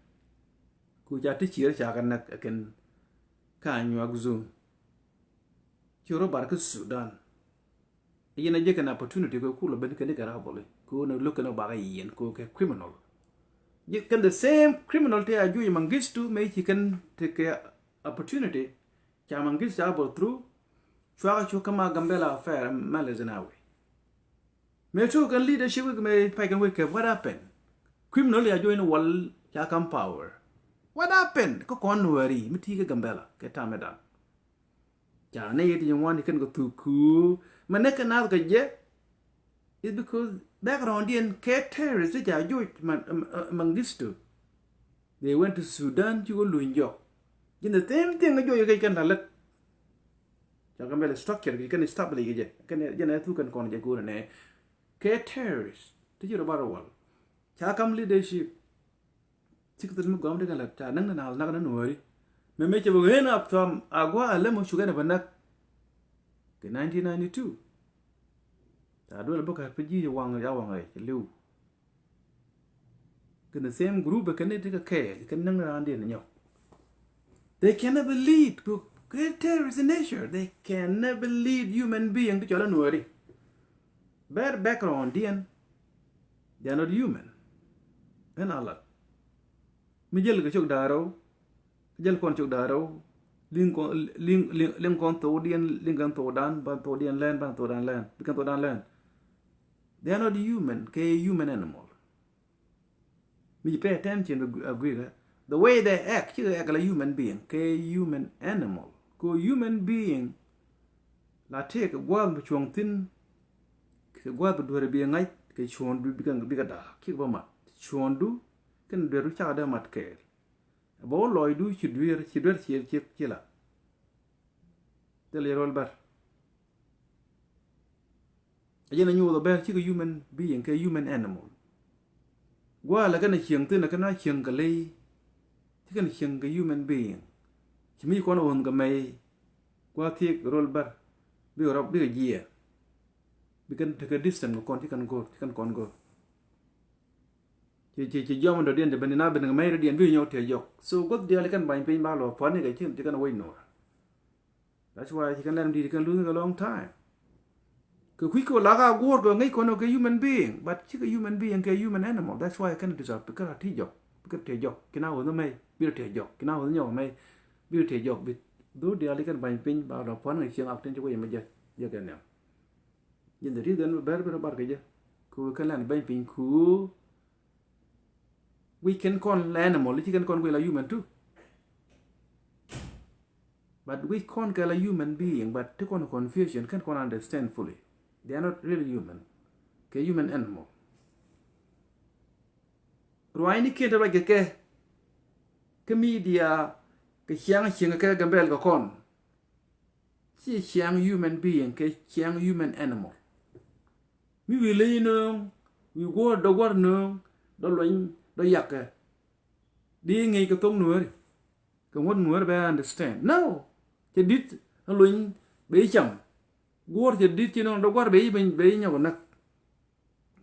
Ku ca ti cieri ca kɛ näk kɛn ka nyuak zone. Ci rɔ bar kä Sudan. Yɛn a jɛ kɛn opportunity kɛ kulɔ ben kɛn kɛ rabɔli kɛ wä ni lo̱k kɛn bakɛ yiɛn kɛ kɛ criminal. Jɛ kɛn the same criminal ti a juɔc Mengistu mëë ci kɛn ti kɛ opportunity ca Mengistu a bol through. Cuakɛ cu kɛ ma Gambela affair Meles Zenawi. Mëë tok kɛn leadership wik mëë pay kɛn wik kɛ what happened? Criminal ya juɔc ni wal ca kam power. What happened? Kä kɔn nuɛri mi ti kɛ Gambela kɛ tamɛ dan. Ca nɛ yet yi ŋuan yi kɛn kɛ thuk ku mɛ nɛ kɛ nath kɛ jɛ. It's because background diɛn kɛ terrorist ca juc Mengistu. They went to Sudan, ci kɛ luny jɔk. Ji̱n the same thing, jɔk yɛ kɛ kɛn la lät. Ca kɛ mɛl structure kɛ kɛn establish kɛ jɛ. Kɛn jɛ nɛ thuk kɛn kɔn jɛ go̱o̱r nɛ. Kɛ terrorist ti ci rɔ bar wal. Ca kam leadership. Cik thil mi gɔm di kɛn la ca näŋ ni na nak ni nuɔri. Mɛ mɛ cɛ bɛ ɣen up tham agua alɛ mɔ cukɛn bɛ nak. Kɛ nineteen ninety-two. Ca duel bä kɛ pi ji̱ waŋ ya waŋ rɛc liw. Kɛ the same group kɛ ni ti kɛ kɛɛl kɛ näŋ raan diɛn nyɔk. They can never lead. Kɛ terrorist in nature. They can never lead human being ti cɔl a nuɔri. Bɛr background diɛn. They are not human. Ɛn a lat. Mi jäl kɛ cok da̱a̱ rɛw. Jäl kɔn cok da̱a̱ rɛw. Liŋ kɔn, liŋ, liŋ, liŋ kɔn thokdiɛn, liŋ kɛn thokdan, ban thokdiɛn lɛn, ban thokdan lɛn, bi kɛn thokdan lɛn. They are not human, kɛ human animal. Mi ji̱ pay attention bi agui kɛ. The way they act, cikɛ act la human being, kɛ human animal. Kɛ human being, la tëë kɛ gua̱a̱th bi cuɔ̱ŋ thi̱n, kɛ gua̱a̱th bi dueer bi ŋa̱c, kɛ cuɔ̱ɔ̱ŋdu bikɛ, bikɛ da̱a̱k, cikɛ bä mat. Cuɔ̱ɔ̱ŋdu, kɛn dueerdu cakɛ dee mat kɛɛl. Bä wä lɔcdu ci dueer, ci dueer ci, ci, ci la. Thil yɛ rol bär. A jɛn a nyuuth a bär cikɛ human being kɛ human animal. Gua̱a̱lɛ kɛn a cieŋ thin a kɛn a cieŋ kɛ ley. Ci kɛn a cieŋ kɛ human being. Ci mi ci kɔn a ɣönh kɛ mɛy. Gua̱a̱ thiek rol bär. Bikɛ rɔb bikɛ jiɛɛr. Bikɛ tekɛ distance kɛ kɔn ci kɛn go̱r, ci kɛn kɔn go̱r. Ci, ci, ci jiɔam in dɔ̱diɛn, ci ben in a ben kɛ mɛy dɔ̱diɛn, bi nyɔk tiɛ jɔk. So gua̱th diaal kɛn bany piny ba lɔ pua̱ni kɛ ci, ci kɛn a wec nuɔr. That's why ci kɛn lɛn di̱i̱t kɛn luth kɛ long time. Kɛ kui̱ kɛ lak a guɔ̱ɔ̱r kɛ ŋäc kɔn kɛ human being, but cikɛ human being kɛ human animal. That's why kɛn disrupt, kɛn a ti jɔk, kɛn tiɛ jɔk, kɛn a wä ni mɛy, bi tiɛ jɔk, kɛn a wä ni nyɔk mɛy, bi tiɛ jɔk, bi. Dho̱r diaal kɛn bany piny ba lɔ pua̱ni kɛ cieŋ ak tin ci wec mɛ jɛ, jɛ kɛn niam. Jɛn the reason bär bi rɔ bar kɛ jɛ. Ku kɛn lɛn bany piny ku. Wi̱c kɛn kɔn la animal, ci kɛn kɔn wi̱c la human too. But wi̱c kɔn kɛ la human being, but ti kɔn confusion, kɛn kɔn understand fully. They are not really human. Kɛ human animal. Ruaacni kiɛn te ruac kɛ kɛ, kɛ media, kɛ ciaŋ cieŋ kɛ Gambɛl kɛ kɔn. Ci ciaŋ human being kɛ ciaŋ human animal. Mi wi̱i̱ ley nööŋ, wi̱i̱ guɔ̱ɔ̱r dɔ gua̱r nööŋ, dɔ luny, dɔ yakɛ. Di ŋi̱i̱c kɛ thok nuääri. Kɛ ŋuɔ̱t nuääri bɛ understand. No. Cɛ di̱t a luny bɛ i̱ cam. Guɔ̱ɔ̱r cɛ di̱t ci nööŋ dɔ gua̱r bɛ i̱, bɛ i̱ nyɔk näk.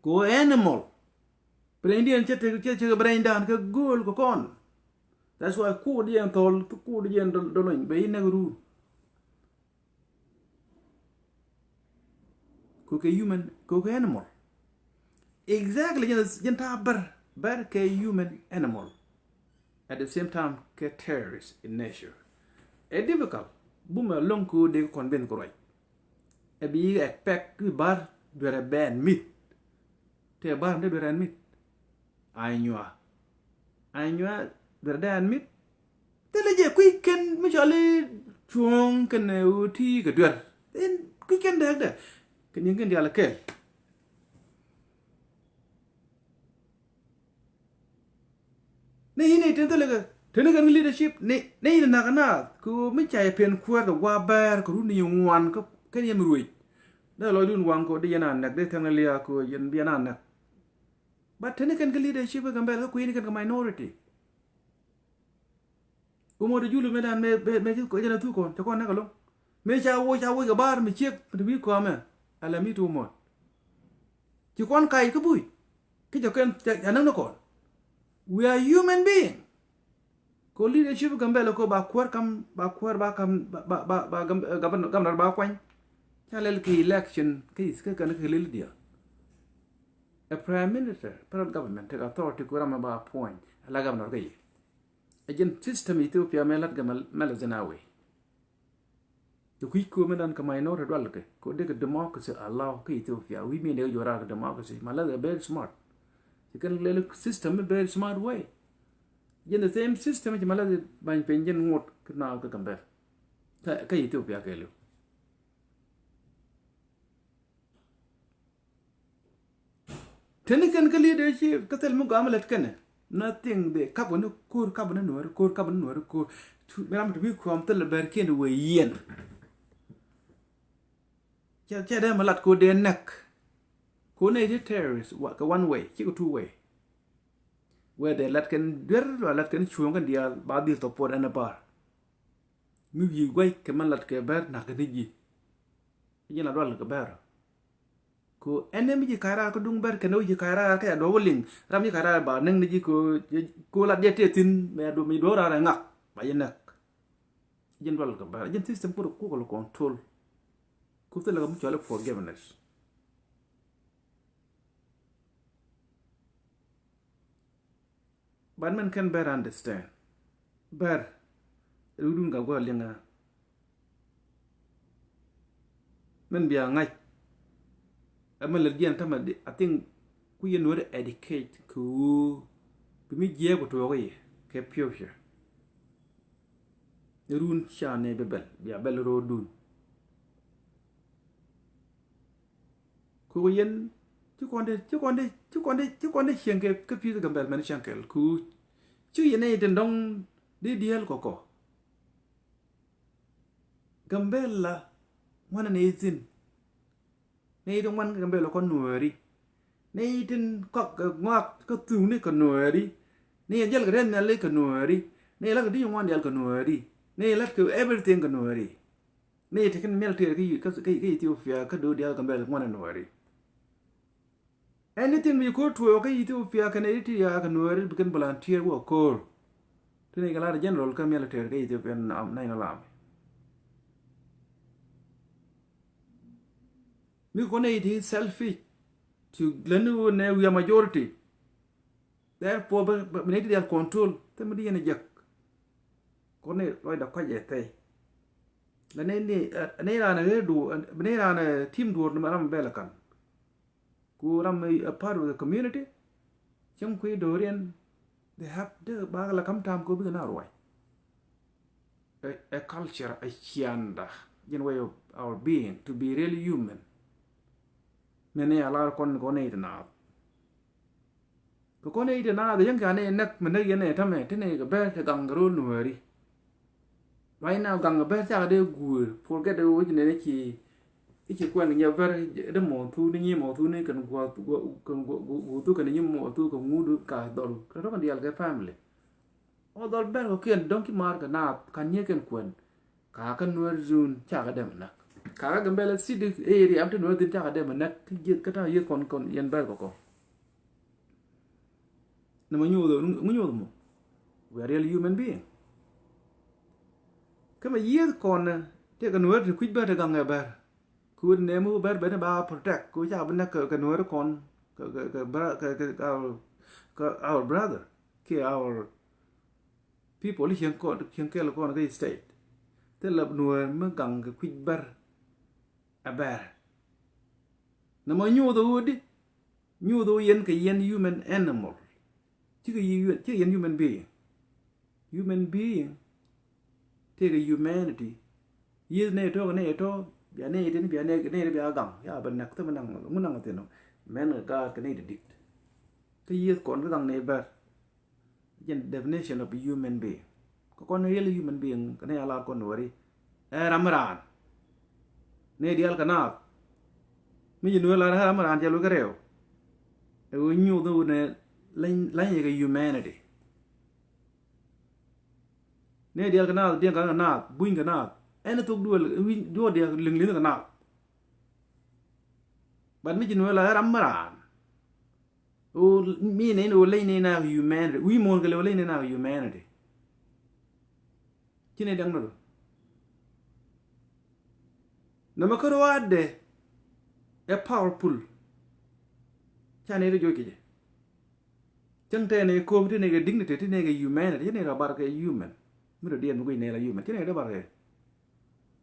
Kɛ ɣöö animal. Brain diɛn cɛ tek, cɛ cɛ kɛ brain dan kɛ gööl kɛ kɔn. That's why kuut diɛn thɔl, kuut diɛn dɔ, dɔ lony bɛ i̱ näk ruu. Kɛ kɛ human, kɛ kɛ animal. Exactly, jɛn, jɛn ta̱a̱ bär, bär kɛ human animal. At the same time, kɛ terrorist in nature. Ɛ difficult, bumɛ lo̱ŋ kɛ ɣöö dee kɛ convince kɛ ruac. Ɛ bi expect kɛ bar duerɛ bɛ admit. Tëë bar mi te duerɛ admit. Anywa. Anywa duerɛ dee admit. Thilɛ jɛ kui̱ kɛn mi cɔal i̱ cuɔ̱ɔ̱ŋ kɛn ɛ ɣöö ti kɛ duer. Kui̱ kɛn dee dee. Kɛ nyin kɛn diaal kɛl. Ni yini tin thilɛ kɛ, tini kɛn leadership, ni, ni yini nak naath, kɛ ɣöö mi ca yɛ pen kuäär kɛ gua̱a̱ bɛɛr, kɛ run ni ŋuan, kɛ, kɛn yɛ mi ruec. Dee lɔcdun waŋ kɛ ɣöö di yɛn a näk, di thɛŋ liaak kɛ ɣöö yɛn bi yɛn a näk. But tini kɛn kɛ leadership kɛ Gambɛl, kɛ kui̱ni kɛn kɛ minority. Umot julu mëë dan mëë, mëë, mëë ci kɔn jɛn a thuk kɔn, cɛ kɔn näk ɛlɔ̱ŋ. Mëë ca woc, ca woc kɛ bar mi ciek, mi ti wi̱i̱ kɔmɛ. Ala mi ti umot. Ci kɔn kac kä buc. Kä jɛ kɛn ca, ca näk ni kɔn. We are human being. Kɛ leadership Gambɛl kɛ ba kuäär kam, ba kuäär ba kam, ba, ba, ba, ba gam-, eh, governor, governor ba kuany. Ca lɛl kɛ election, kä is, kä kɛn kɛ lɛl diɛ. A prime minister, federal government, take authority ku ram ba appoint, ala governor kä yi. Ɛ jɛn system Ethiopia mɛ lat kɛ Mal-, Meles Zenawi. Kɛ kui̱ ko̱o̱m in dan kɛ minority dual kɛ, kɛ dee kɛ democracy allow kä Ethiopia. Wi̱i̱ mi dee kɛ juɔ̱ɔ̱r kɛ democracy. Meles ɛ very smart. Ci kɛn lɛl system in very smart way. Jɛn the same system ci Meles bany piny jɛn ŋot kä naath kä Gambɛl. Kä, kä Ethiopia kɛɛliw. Teni kɛn kä leadership kä thil mi gɔaa mi lät kɛnɛ. Nothing. Dee kap kɛ ni ko̱r, kap kɛ ni nuääri ko̱r, kap kɛ ni nuääri ko̱r. Mi ram ti wi̱i̱ kuɔm thilɛ bɛr kiɛn wee yɛn. Cɛ, cɛ dee mi lat ko̱r dee näk. Ko̱r nɛy ti terrorist kɛ one way, cikɛ two way. Whether lat kɛn duer, wala lat kɛn cuɔ̱ɔ̱ŋ kɛn diaal, ba dhil thop puɔt ɛn ɛ bar. Mi wi̱i̱ gua̱c kɛ mɛn lat kɛ bɛr nak kɛ ni ji̱. Ji̱n la dual kɛ bɛr. Ko ɛn mi ji̱ ka̱c raar kä duŋ bɛr kɛn wi ji̱ ka̱c raar kä ya duɔ̱p liŋ. Ram ji̱ ka̱c raar ba näŋ ni ji̱ ko, ko lat jɛ tëë thi̱n mɛ duɔ̱p mi duɔ̱p raar ɛ ŋak ba ji̱ näk. Ji̱n dual kɛ bɛr. Ji̱n system kut kukɛ lɛ control. Ku thilɛ kɛ mi cɔal i̱ forgiveness. But mɛn kɛn bɛr understand. Bɛr rudun ka guɔ liŋa. Mɛn bia ŋa̱c. Ɛmɛ lät jiɛn tamɛ di, I think ku yɛn weri educate kɛ ɣöö bi mi jiɛɛk ku tuɔɔk i̱ kɛ future. Run ca nɛ bi bɛl, bia bɛl ro̱o̱dun. Kɛ ɣöö yɛn ci kɔn dee, ci kɔn dee, ci kɔn dee, ci kɔn dee cieŋ kɛ, kɛ pi̱i̱th Gambɛl mɛn cieŋ kɛl. Kɛ ɣöö ci yɛn nɛy tin dɔ̱ŋ dee dieel kɔkɔ. Gambɛl la ŋuanɛ nɛy thi̱n. Nɛy tin ŋuan kɛ Gambɛl kɔn nuääri. Nɛy tin kɔk kɛ ŋɔak kä thuŋni kɛ nuääri. Nɛy jäl kɛ rɛn nhiali kɛ nuääri. Nɛy la kɛ di̱c ŋuan diaal kɛ nuääri. Nɛy la kɛ everything kɛ nuääri. Nɛy ti kɛn military kä, kä, kä, kä Ethiopia kä do̱r diaal Gambɛl ŋuanɛ nuääri. Anything mi ko̱r tuɔɔk kä Ethiopia kɛn Eritrea kɛ nuääri bi kɛn volunteer wä ko̱r. Ti nɛy kɛ lar general kä military kä Ethiopian, um, National Army. Mi kɔn nɛy ti selfish. Ti lɛni wä nɛ we are majority. Therefore bɛ, bɛ, bɛ nɛy ti diaal control. Thil mi di yɛn a jek. Kɔn ni lɔcdɛ kɔc ɛ thɛy. La nɛy ni, eh, nɛy raan ɛ ɣer duɔ̱ɔ̱r, nɛy raan ɛ tim duɔ̱ɔ̱r ni ma ram bɛl ɛ kan. Ku ram ɛ, a part of the community. Cäŋ kui̱ do̱riɛn, they have, dee bakɛ la kam tam kɛ bikɛ na ruac. A, a culture, a cianda, ji̱n way of our being, to be really human. Mɛn ni a lar kɔn, kɔn nɛy ti naath. Kɛ kɔn nɛy ti naath, yɛn ka nɛy näk, mi näk yɛn nɛy tämɛ, ti nɛy kɛ bɛr ti gaŋ kɛ ro̱l nuääri. Right now, gaŋ kɛ bɛr cakɛ dee guur, forget the original i̱ ci, i̱ ci kuɛn kɛ nyɛ bɛr, dee mɔ thuk ni nyi mɔ thuk ni kɛn guɔ, guɔ, kɛn guɔ, guɔ, guɔ thuk kɛn nyi mɔ thuk kɛn ŋut ka dhɔl. Kɛ rɔ kɛn diaal kɛ family. Ɔ dhɔl bɛr kɔkiɛn dɔ̱ŋ ki maar kɛ naath, kan nyiee kɛn kuɛn. Kakä nuäär zun cakɛ dee mɛ näk. Kakä Gambɛla city area am ti nuäär dhin cakɛ dee mɛ näk. Ti jieth kä ta̱a̱ yieth kɔn, kɔn yɛn bɛr kɔkɔ. Nɛ mɛ nyuuth, ŋu nyuuth mɔ. We are real human being. Kä mɛ yieth kɔn, tëëkɛ nuäär ti kui̱c bɛr ti gaŋ ɛ bɛr. Kɛ ɣöö nɛmɛ wä bɛr ben ba protect kɛ ɣöö ca bi näk kɛ, kɛ nuääri kɔn, kɛ, kɛ, kɛ bra-, kɛ, kɛ, kɛ our, kɛ our brother kiɛ our people cieŋ kɔn, cieŋ kɛl kɔn kä state. Thilɛ nuäär mi gaŋ kɛ kui̱c bɛr ɛ bɛr. Nɛmɛ nyuuth ɣöö di, nyuuth ɣöö yɛn kɛ yɛn human animal. Cikɛ yi, cikɛ yɛn human being. Human being tëëkɛ humanity. Yieth nɛy tɔ̱ kɛ nɛy tɔ̱, bia nɛy tin, bia nɛy, nɛy bia gaŋ, ya bɛ näk, thimɛ naŋ, ŋu naŋ thi̱n ɔ. Mɛn kɛ gaat kɛ nɛy ti di̱t. Kä yieth kɔn kä gaŋ nɛy bɛr. Jɛn definition of human being. Kɛ kɔn real human being, kɛ nɛy a lar kɔn wä ri. Ɛ ram raan. Nɛy diaal kɛ naath. Mi ji̱ nuɔ̱ɔ̱r lar ɛ ram raan cɛ luɔ̱k kɛ rɛw. Ɛ ɣöö nyuuth ni wunɛ lany, lany kɛ humanity. Nɛy diaal kɛ naath, diɛn kɛ naath, buny kɛ naath. Ɛn thok duel, wi̱c duɔ̱ɔ̱r diaal liŋ liŋ kɛ naath. But mi ji̱ nuɔ̱ɔ̱r lar ɛ ram raan. Ɣöö mi nɛy ni ɣöö leny nɛy na humanity. Wi̱i̱ muɔ̱ɔ̱n kɛ lɛ ɣöö leny nɛy na humanity. Ci nɛy däŋ ni rɔ. Nɛmɛ kä ruaadɛ ɛ powerful. Ca nɛy rɔ joc kɛ jɛ. Cäŋ tɛɛnɛ ko̱o̱p ti nɛy kɛ dignity, ti nɛy kɛ humanity, ti nɛy rɔ bar kɛ human. Mi rɔ diɛn mi guic nɛy la human, ti nɛy rɔ bar kɛ.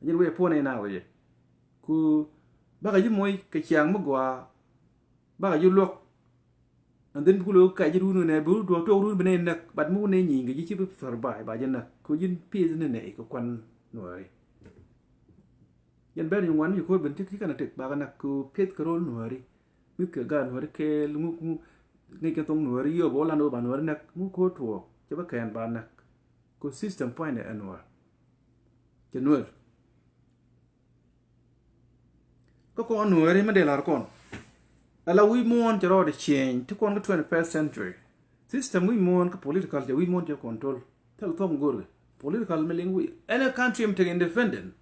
Jɛn wee puɔ̱nɛ na wee. Ku bakɛ ji̱ moc kɛ ciaŋ mi gɔaa. Bakɛ ji̱ luɔ̱k. And then bi ku lo̱k kɛ ji̱ run nɛ bi wä duɔ̱ɔ̱k tuɔɔk run bi nɛy näk, but mi wä nɛy nyieny kɛ ji̱ ci bi survive ba ji̱ näk. Ku ji̱n peace ni nɛy kɛ kuan nuääri. Yɛn bɛr ni ŋuan ni ko̱r ben ti ti kɛn a tek bakɛ näk ku peth kɛ ro̱l nuääri. Mi̱th kɛ gaat nuääri kɛɛl ŋuk ŋuk. Ŋäc kɛ thoŋ Nuääri yio̱o̱p ɣöö lan ɣöö ba Nuääri näk, ŋu ko̱r tuɔɔk, cɛ bä kɛn ba näk. Kɛ system puɔ̱nydɛ ɛ Nuäär. Cɛ Nuäär. Kä kɔn Nuääri mi dee la̱r kɔn, ala wi̱i̱ muɔ̱ɔ̱n cɛ rɔɔdɛ change ti kɔn kä twenty-first century. System wi̱i̱ muɔ̱ɔ̱n kä political cɛ wi̱i̱ muɔ̱ɔ̱n cɛ control. Thil thuɔ̱k mi go̱o̱rkɛ political mi liŋ wi̱i̱. Any country mi tekɛ independent,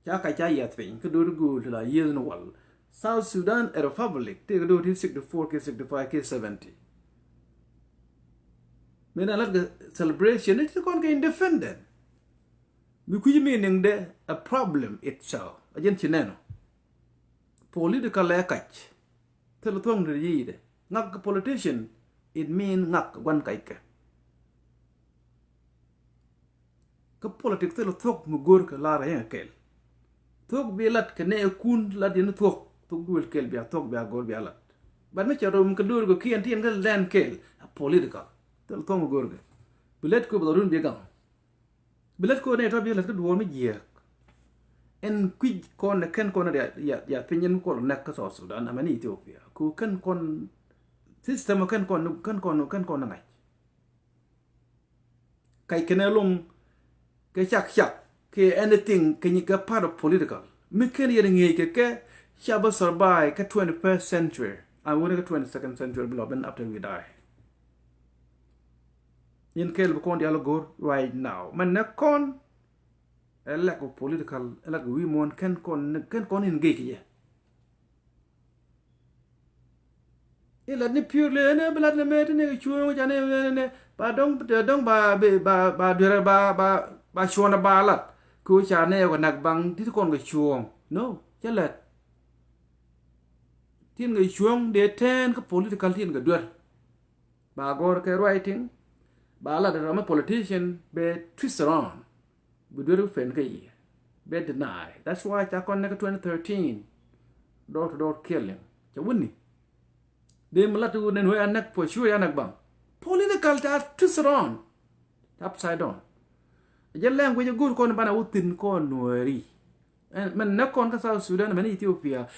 ca kac ca yiath piny kä do̱r ti gööl ti la yieth ni wal. South Sudan ɛ republic, tëëkɛ do̱r ti sixty-four kiɛ sixty-five kiɛ seventy. Mëë na latkɛ celebration ni ti kɔn kɛ independent. Mi kui̱ci meaning dɛ a problem itself. A jɛn ci nɛn ɔ. Political ɛ kac. Thil thuɔ̱k ni yi̱i̱dɛ. Ŋak kɛ politician, it mean ŋak kɛ gua̱n kackɛ. Kä politic thil thuɔ̱k mi go̱o̱rkɛ lar ɛ kɛl. Thuɔ̱k bi lat kɛ nɛɛkun lat yɛn thuɔ̱k. Thuɔ̱k duël kɛl bia thuɔ̱k bia go̱o̱r bia lat. But mi cɛ rom kɛ do̱r kɛ kiɛn ti yɛn kɛ lɛn kɛl. A political. Thil thuɔ̱k mi go̱o̱rkɛ. Bi lät kɛ bi dhɔrun bi gaŋ. Bi lät kɔn ɛ tɔ bi lät kä duɔ̱ɔ̱r mi jiääk. Ɛn kui̱c kɔn ɛ kɛn kɔn ɛ ya, ya, ya piny ɛn kɔn ɛ näk kä South Sudan, amäni Ethiopia. Ku kɛn kɔn system ɔ kɛn kɔn, kɛn kɔn, kɛn kɔn ɛ ŋa̱c. Kac kɛn ɛ loŋ kɛ cak cak kɛ anything kɛ nyi kɛ part of political. Mi kɛn yɛn ŋi̱eec kɛ kɛ ca bä survive kä twenty-first century. An wuni kä twenty-second century bi lɔ ben after we die. Yɛn kɛl bi kɔn dial go̱r right now. Mɛn nɛ kɔn ɛ lack of political, ɛ lack of wi̱i̱ muɔ̱ɔ̱n kɛn kɔn, kɛn kɔn in gek yɛ. Ilat ni purely ɛn ɛ bi lat ni mɛ ti ni kɛ cuɔ̱ɔ̱ŋ ca ni nɛ nɛ ba dɔŋ, dɔŋ ba, ba, ba duerɛ ba, ba, ba cuɔ̱ɔ̱ŋ ba lat. Kɛ ca ni kɛ nak baŋ ti kɔn kɛ cuɔ̱ɔ̱ŋ. No, cɛ lɛt. Tin kɛ cuɔ̱ɔ̱ŋ dee tɛn kä political tin kɛ duer. Ba gɔr kɛ writing, ba lat ram mi politician bɛ twist around. Bi duer bi pen kä yiɛ. Bɛ deny. That's why ca kɔn nɛ kä twenty thirteen. Door to door killing. Ca wuni. Dee mi lat wun nɛn wee a näk for sure ya näk baŋ. Political ca twist around. Upside down. Jɛ language go̱o̱r kɔn banɛ wä thi̱n kɔn Nuääri. Ɛn, mɛn näk kɔn kä South Sudan, mɛn Ethiopia.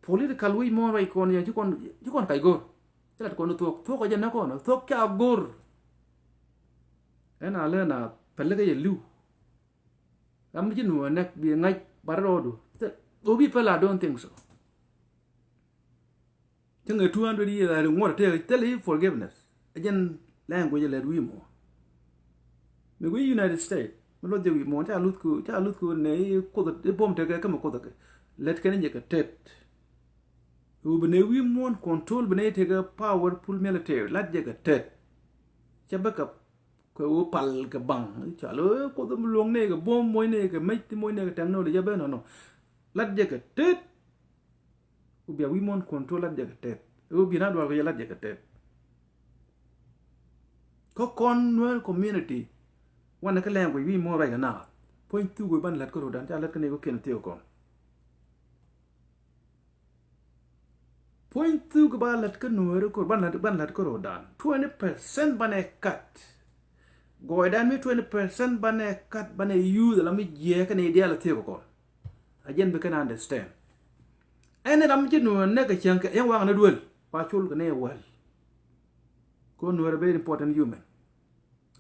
Political wi̱i̱ muɔ̱ɔ̱n ruac kɔn yɛ ci kɔn, ci kɔn kac go̱o̱r. Ci lat kɔn thuɔ̱k, thuɔ̱k kɛ jɛ näk kɔn, thuɔ̱k ca go̱o̱r. Ɛn a lɛ na päl kä yɛ li̱w. Ram mi ci Nuäär näk bi ŋa̱c bar rɔɔdu. Thil, thil bi päl, I don't think so. Cäŋ ɛ two hundred years a ri ŋuɔ̱t a tëë thil i̱ forgiveness. Ɛ jɛn language lɛt wi̱i̱ muɔ̱ɔ̱n. Mi gui̱ United States mi luɔth jɛ wi̱i̱ muɔ̱ɔ̱n ca luth ku, ca luth ku nɛ i̱ kuoth i̱ buɔ̱m tekɛ kä mi kuoth kɛ. Lɛt kɛn jɛ kɛ tet. Wu bi nɛ wi̱i̱ muɔ̱ɔ̱n control bi nɛ tekɛ powerful military lat jɛ kɛ tet. Cɛ bä kɛ kɛ wu pal kɛ baŋ. Ca lo kuoth mi luɔ̱ŋ nɛ kɛ buɔ̱m moc nɛ kɛ mec ti moc nɛ kɛ technology jɛ bä nɔnɔ. Lat jɛ kɛ tet. Wu bia wi̱i̱ muɔ̱ɔ̱n control lat jɛ kɛ tet. Wu bia na dual kɛ jɛ lat jɛ kɛ tet. Kä kɔn Nuer community wanɛ kä language wi̱i̱ muɔ̱ɔ̱n ruac kɛ naath. Puɔ̱ny thuk wi̱i̱ ban lät kä ro̱dan ca lät kä ni kɔ kiɛn thiek kɔn. Puɔ̱ny thuk ba lät kä Nuer kor ban lät, ban lät kä ro̱dan. Twenty percent banɛ kat. Gɔɔydan mi twenty percent banɛ kat banɛ use la mi jiɛ kä ni dial thiek kɔn. A jɛn bi kɛn understand. Ɛn ram ci Nuer nɛ kɛ cäŋ kɛ yɛn waŋ ni duel ba col kɛ ni wäl. Ko Nuer a very important human.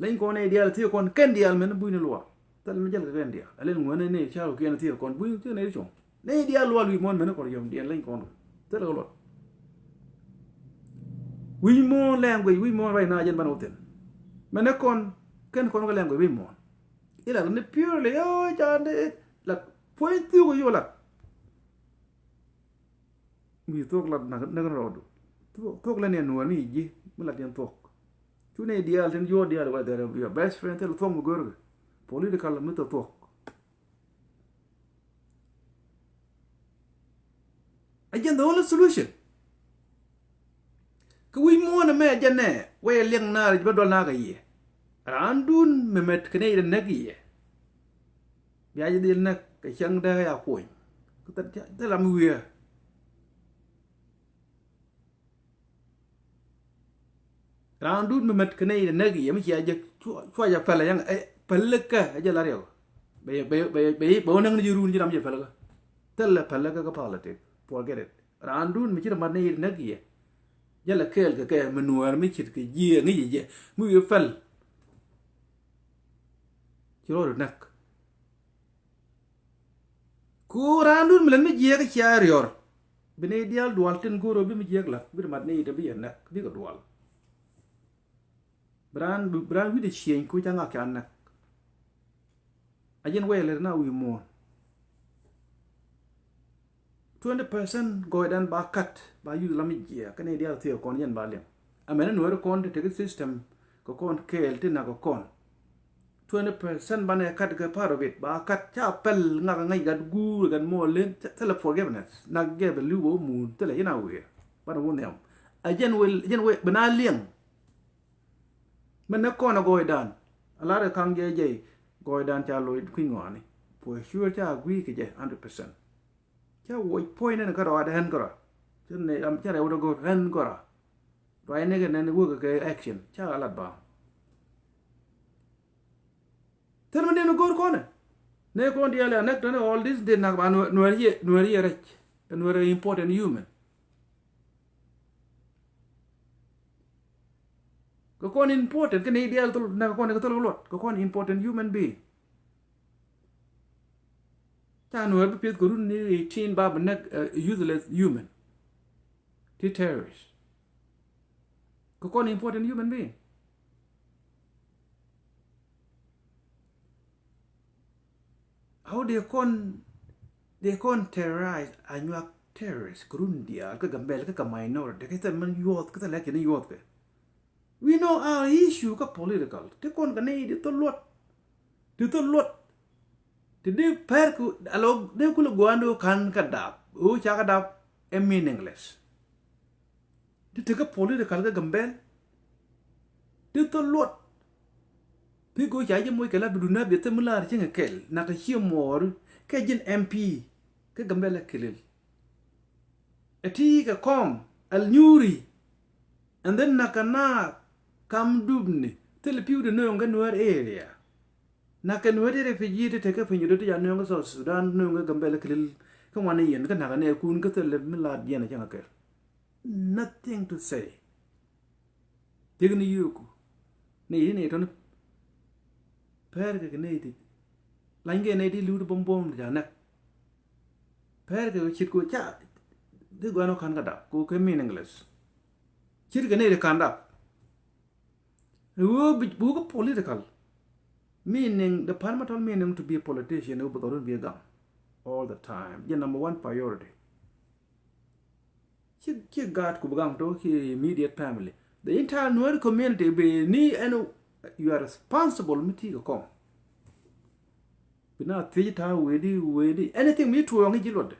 Leny kɔn ni dial thiek kɔn kɛn dial mɛn buy ni lual. Thil mi jɛl kɛ kɛn dial. A len ŋuɛn ni car kɛ kiɛn thiek kɔn buy ni thiek ni cuŋ. Ni dial lual wi̱i̱ muɔ̱ɔ̱n mɛn kɔr yɔm diɛn leny kɔn. Thil kɛ lual. Wi̱i̱ muɔ̱ɔ̱n language wi̱i̱ muɔ̱ɔ̱n right now jɛn ban wä thi̱n. Mɛn ni kɔn kɛn kɔn kɛ language wi̱i̱ muɔ̱ɔ̱n. Ila ni purely yo ca ni la puɔ̱ny thiuk yo la. Mi thuɔ̱k lat näk näk rɔɔdu. Thuɔ̱k, thuɔ̱k lɛ ni ɛn Nuäär ni ji̱ mi lat yɛn thuɔ̱k. Cu ni diaal tin yuɔ̱ɔ̱r diaal whether your best friend thil thuɔ̱k mi görkɛ. Political mi thil thuɔ̱k. A jɛn the only solution. Kä wi̱i̱ muɔ̱ɔ̱n ɛmɛ a jɛn nɛ wee liɛŋ naar ji̱ bä dual nakä yɛ. Raandun mi mɛt kɛ nɛy dee näk yɛ. Bia ji̱ dhil näk kɛ cäŋ dee ya kuɔny. Kä thil, thil ram wi̱i̱ ɛ. Raandun mi mät kɛ nɛy dee näk yɛ mi cia jɛ cua, cua jɛ päl ɛ yɛn, ɛ, päl kä ɛ jɛ la riɛk. Bɛ, bɛ, bɛ, bɛ, bɛ wä näk ni ji̱ run ji̱ ram jɛ päl kä. Thilɛ päl kä kä politic. Forget it. Raandun mi ci rɛ mat nɛy dee näk yɛ. Jälɛ kɛɛl kɛ kɛ mi nuäär mi ce̱tkɛ jiɛ ŋi̱cɛ jɛ mi wi̱i̱ pɛl. Ci rɔɔdu näk. Ku raan dun mi lät mi jiɛk cia riɔr. Bi ni diaal dual tin go̱o̱r bi mi jiɛk la̱th bi mat ni ite bi yɛ näk bikɛ dual. Bi raan, bi raan wi̱cdɛ cieny ku ca ŋak ca näk. A jɛn wɛy lät na wi̱i̱ muɔ̱ɔ̱n. Twenty percent gɔɔydan ba kat ba yuth lam mi jiɛk kä ni diaal thiee kɔn jɛn ba liɛŋ. Amɛn ni nuɛɛri kɔn ti tekɛ system kɛ kɔn kɛɛl ti nak kɛ kɔn. Twenty percent banɛ kat kɛ part of it ba kat ca pɛl ŋak ŋäc gat guur gat muɔɔl len thilɛ forgiveness nak gɛp liw bä wä muun thilɛ yin a wiee. Banɛ wä nhiam a jɛn wä, jɛn wä bi na liɛŋ. Mɛ nɛ kɔn a gɔɔydan a lar kɛ kaŋ jɛ jɛ gɔɔydan ca loc kui̱ ŋɔani. For sure ca gui̱i̱ kɛ jɛ hundred percent. Ca wuɔc puɔ̱ny nɛn kärɔa dɛ ɣän kärɔa. Cä nɛ am cä rɛw dɛ go̱r ɣän kärɔa. Ruac nɛ kɛ nɛn wek kɛ action ca ɣä lat ba. Thil mi den go̱r kɔnɛ nɛ kɔn diaal ya näk tɔnɛ all this den nak ba nuɛr yɛ, nuɛr yɛ rɛc. Nuɛr important human. Kɛ kɔn important kɛ ni diaal thil nak kɔn kɛ thil luɔt kɛ kɔn important human being. Ca nuɛr bi pieth kɛ run ni eighteen ba bi näk useless human. Ti terrorist. Kɛ kɔn important human being. How they kɔn, they kɔn terrorize a nyuak terrorist kɛ run diaal kɛ Gambɛl kɛ kɛ minority kɛ thil mɛn yuɔth kɛ thil lɛk kɛ ni yuɔth kɛ. We know our issue kä political. Ti kɔn kɛ ni di thil luɔt. Ti thil luɔt. Ti di pɛr ku alo di kulɛ guandɛ kan kä dap. O ca kä dap ɛ meaningless. Ti ti kä political kä Gambɛl. Ti thil luɔt. Pi go̱o̱ ca ji̱ moc kɛ la bi dun na bi thil mi lar cieŋ kɛl nak kɛ cie muɔɔri kɛ ji̱n M P kä Gambɛl ɛ kilil. Ɛ ti kɛ kɔm ɛl nyuuri. And then nak kɛ na kam dupni thil pi̱w di nööŋ kä Nuer area. Nak kɛ Nuer area pi ji̱ ti tekɛ piny do ti ca nööŋ kä South Sudan nööŋ kä Gambɛl ɛ kilil. Kä ŋuan i̱ yɛn kä nak kɛ nɛ kun kä thil mi lar jiɛn ɛ cäŋ kɛ kɛl. Nothing to say. Thiekni yio̱o̱ku ni yi ni tɔni. Pɛr kɛ kɛ nɛy ti lany kɛ nɛy ti li̱w ti buɔ̱m buɔ̱m ti ca nɛk. Pɛr kɛ kɛ cit ku ca di guan ɔ kan kɛ dap ku kɛ meaningless. Cit kɛ nɛy ti kan dap. Ɛ ɣöö bi wä kä political. Meaning the paramount meaning to be a politician ɛ wä bi dhɔrun bi a gam all the time. Jɛ number one priority. Ci, ci gaat ku bi gaŋ tɔ̱ ki immediate family. The entire Nuer community bi ni ɛn you are responsible mi ti kɛ kɔm. Bi na thiec ta̱a̱ wee di wee di anything mi tuɔɔŋ i̱ ji̱ luɔtdɛ.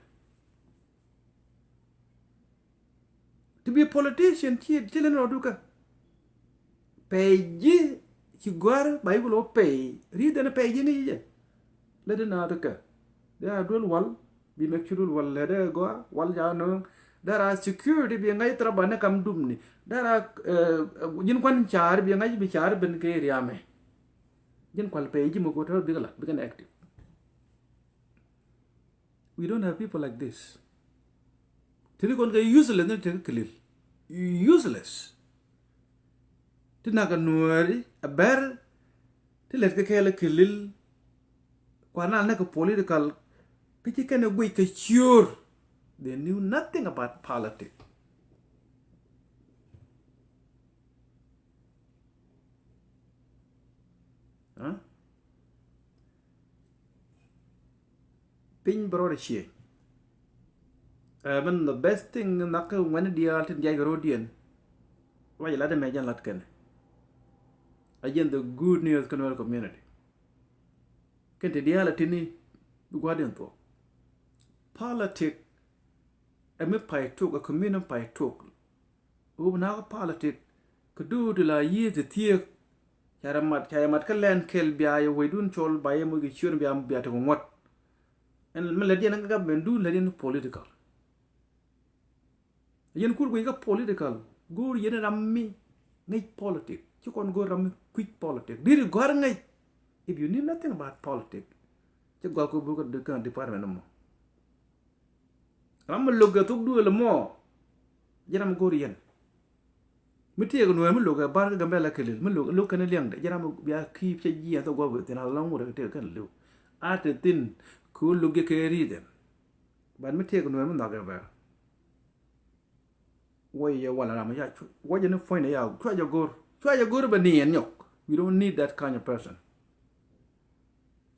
To be a politician ci, ci leni rɔɔdu kä. Pɛy ji̱ ci gua̱r ba yi kulɛ wä pɛy ri̱th ɛn pɛy ji̱ ni ji̱ jɛ. Lɛ di naath kɛ dee a duel wal bi mɛk ci duel wal lɛ dee gɔaa wal ca nööŋ. Dee ra security bi ŋa̱c thil rɔ ba ni kam dupni dee ra ji̱n kuan ca̱a̱r bi ŋa̱c bi ca̱a̱r ben kɛ riamɛ. Ji̱n kual pɛy ji̱ mɛ go̱o̱r tɛ bikɛ lat bikɛ nɛ active. We don't have people like this. Ti ni kɔn kɛ useless ni ti kɛ kilil. Useless. Ti nak kɛ nuääri a bɛr ti lɛt kɛ kɛɛl kilil. Kua nal ni kɛ political. Kä ci kɛn ɛ guic kɛ ciöör. They knew nothing about politics. Huh? Piny bɛ rɔɔdɛ ciëëny. Ɛmɛn the best thing nakä ŋuɛ̈ni diaal tin diac kɛ ro̱diɛn. Ruac lat ɛmɛ jɛn lat kɛn. A jɛn the good news kä Nuer community. Kɛn ti diaal a tini bi gua̱diɛn thuɔ̱k. Politic ɛ mi pay tok, ɛ community pay tok. Ɣöö bi nakä politic kɛ duut ti la yiëë ti thieek. Ca rɛ mat, ca yɛ mat kä lɛn kɛl bia yɛ wecdun cɔl ba yɛ moc kɛ ciöön bia, bia tekɛ ŋuɔ̱t. Ɛn mi lät yɛn kä government du lät yɛn political. Yɛn kur guic kä political go̱o̱r yɛn ram mi ŋäc politic ci kɔn go̱o̱r ram mi kui̱c politic. Diri gɔ̱a̱r ŋäc if you need nothing about politic. Ci gɔ̱a̱r kɛ buk kä department mɔ. Ram mi lo̱k kɛ thok duëël mɔ. Ji̱ ram mi go̱o̱r yɛn. Mi tëëkɛ Nuäär mi lo̱kɛ bar kä Gambɛla kɛ lil, mi lo̱k, lo̱k kɛn liɛŋdɛ, jɛn ram bia ki̱i̱p cɛ jiɛn thok gua̱th wee thi̱n a lɔŋ wut kɛ tëëkɛ kɛn li̱w. A te thi̱n kɛ ɣöö lo̱k jɛ kɛ reason. But mi tëëkɛ Nuäär mi nhɔkɛ bɛr. Wä yɛ wala ram ya cu-, wä jɛ ni puɔ̱nydɛ ya, cua jɛ go̱r. Cua jɛ go̱r bɛ ni ɛn nyɔk. We don't need that kind of person.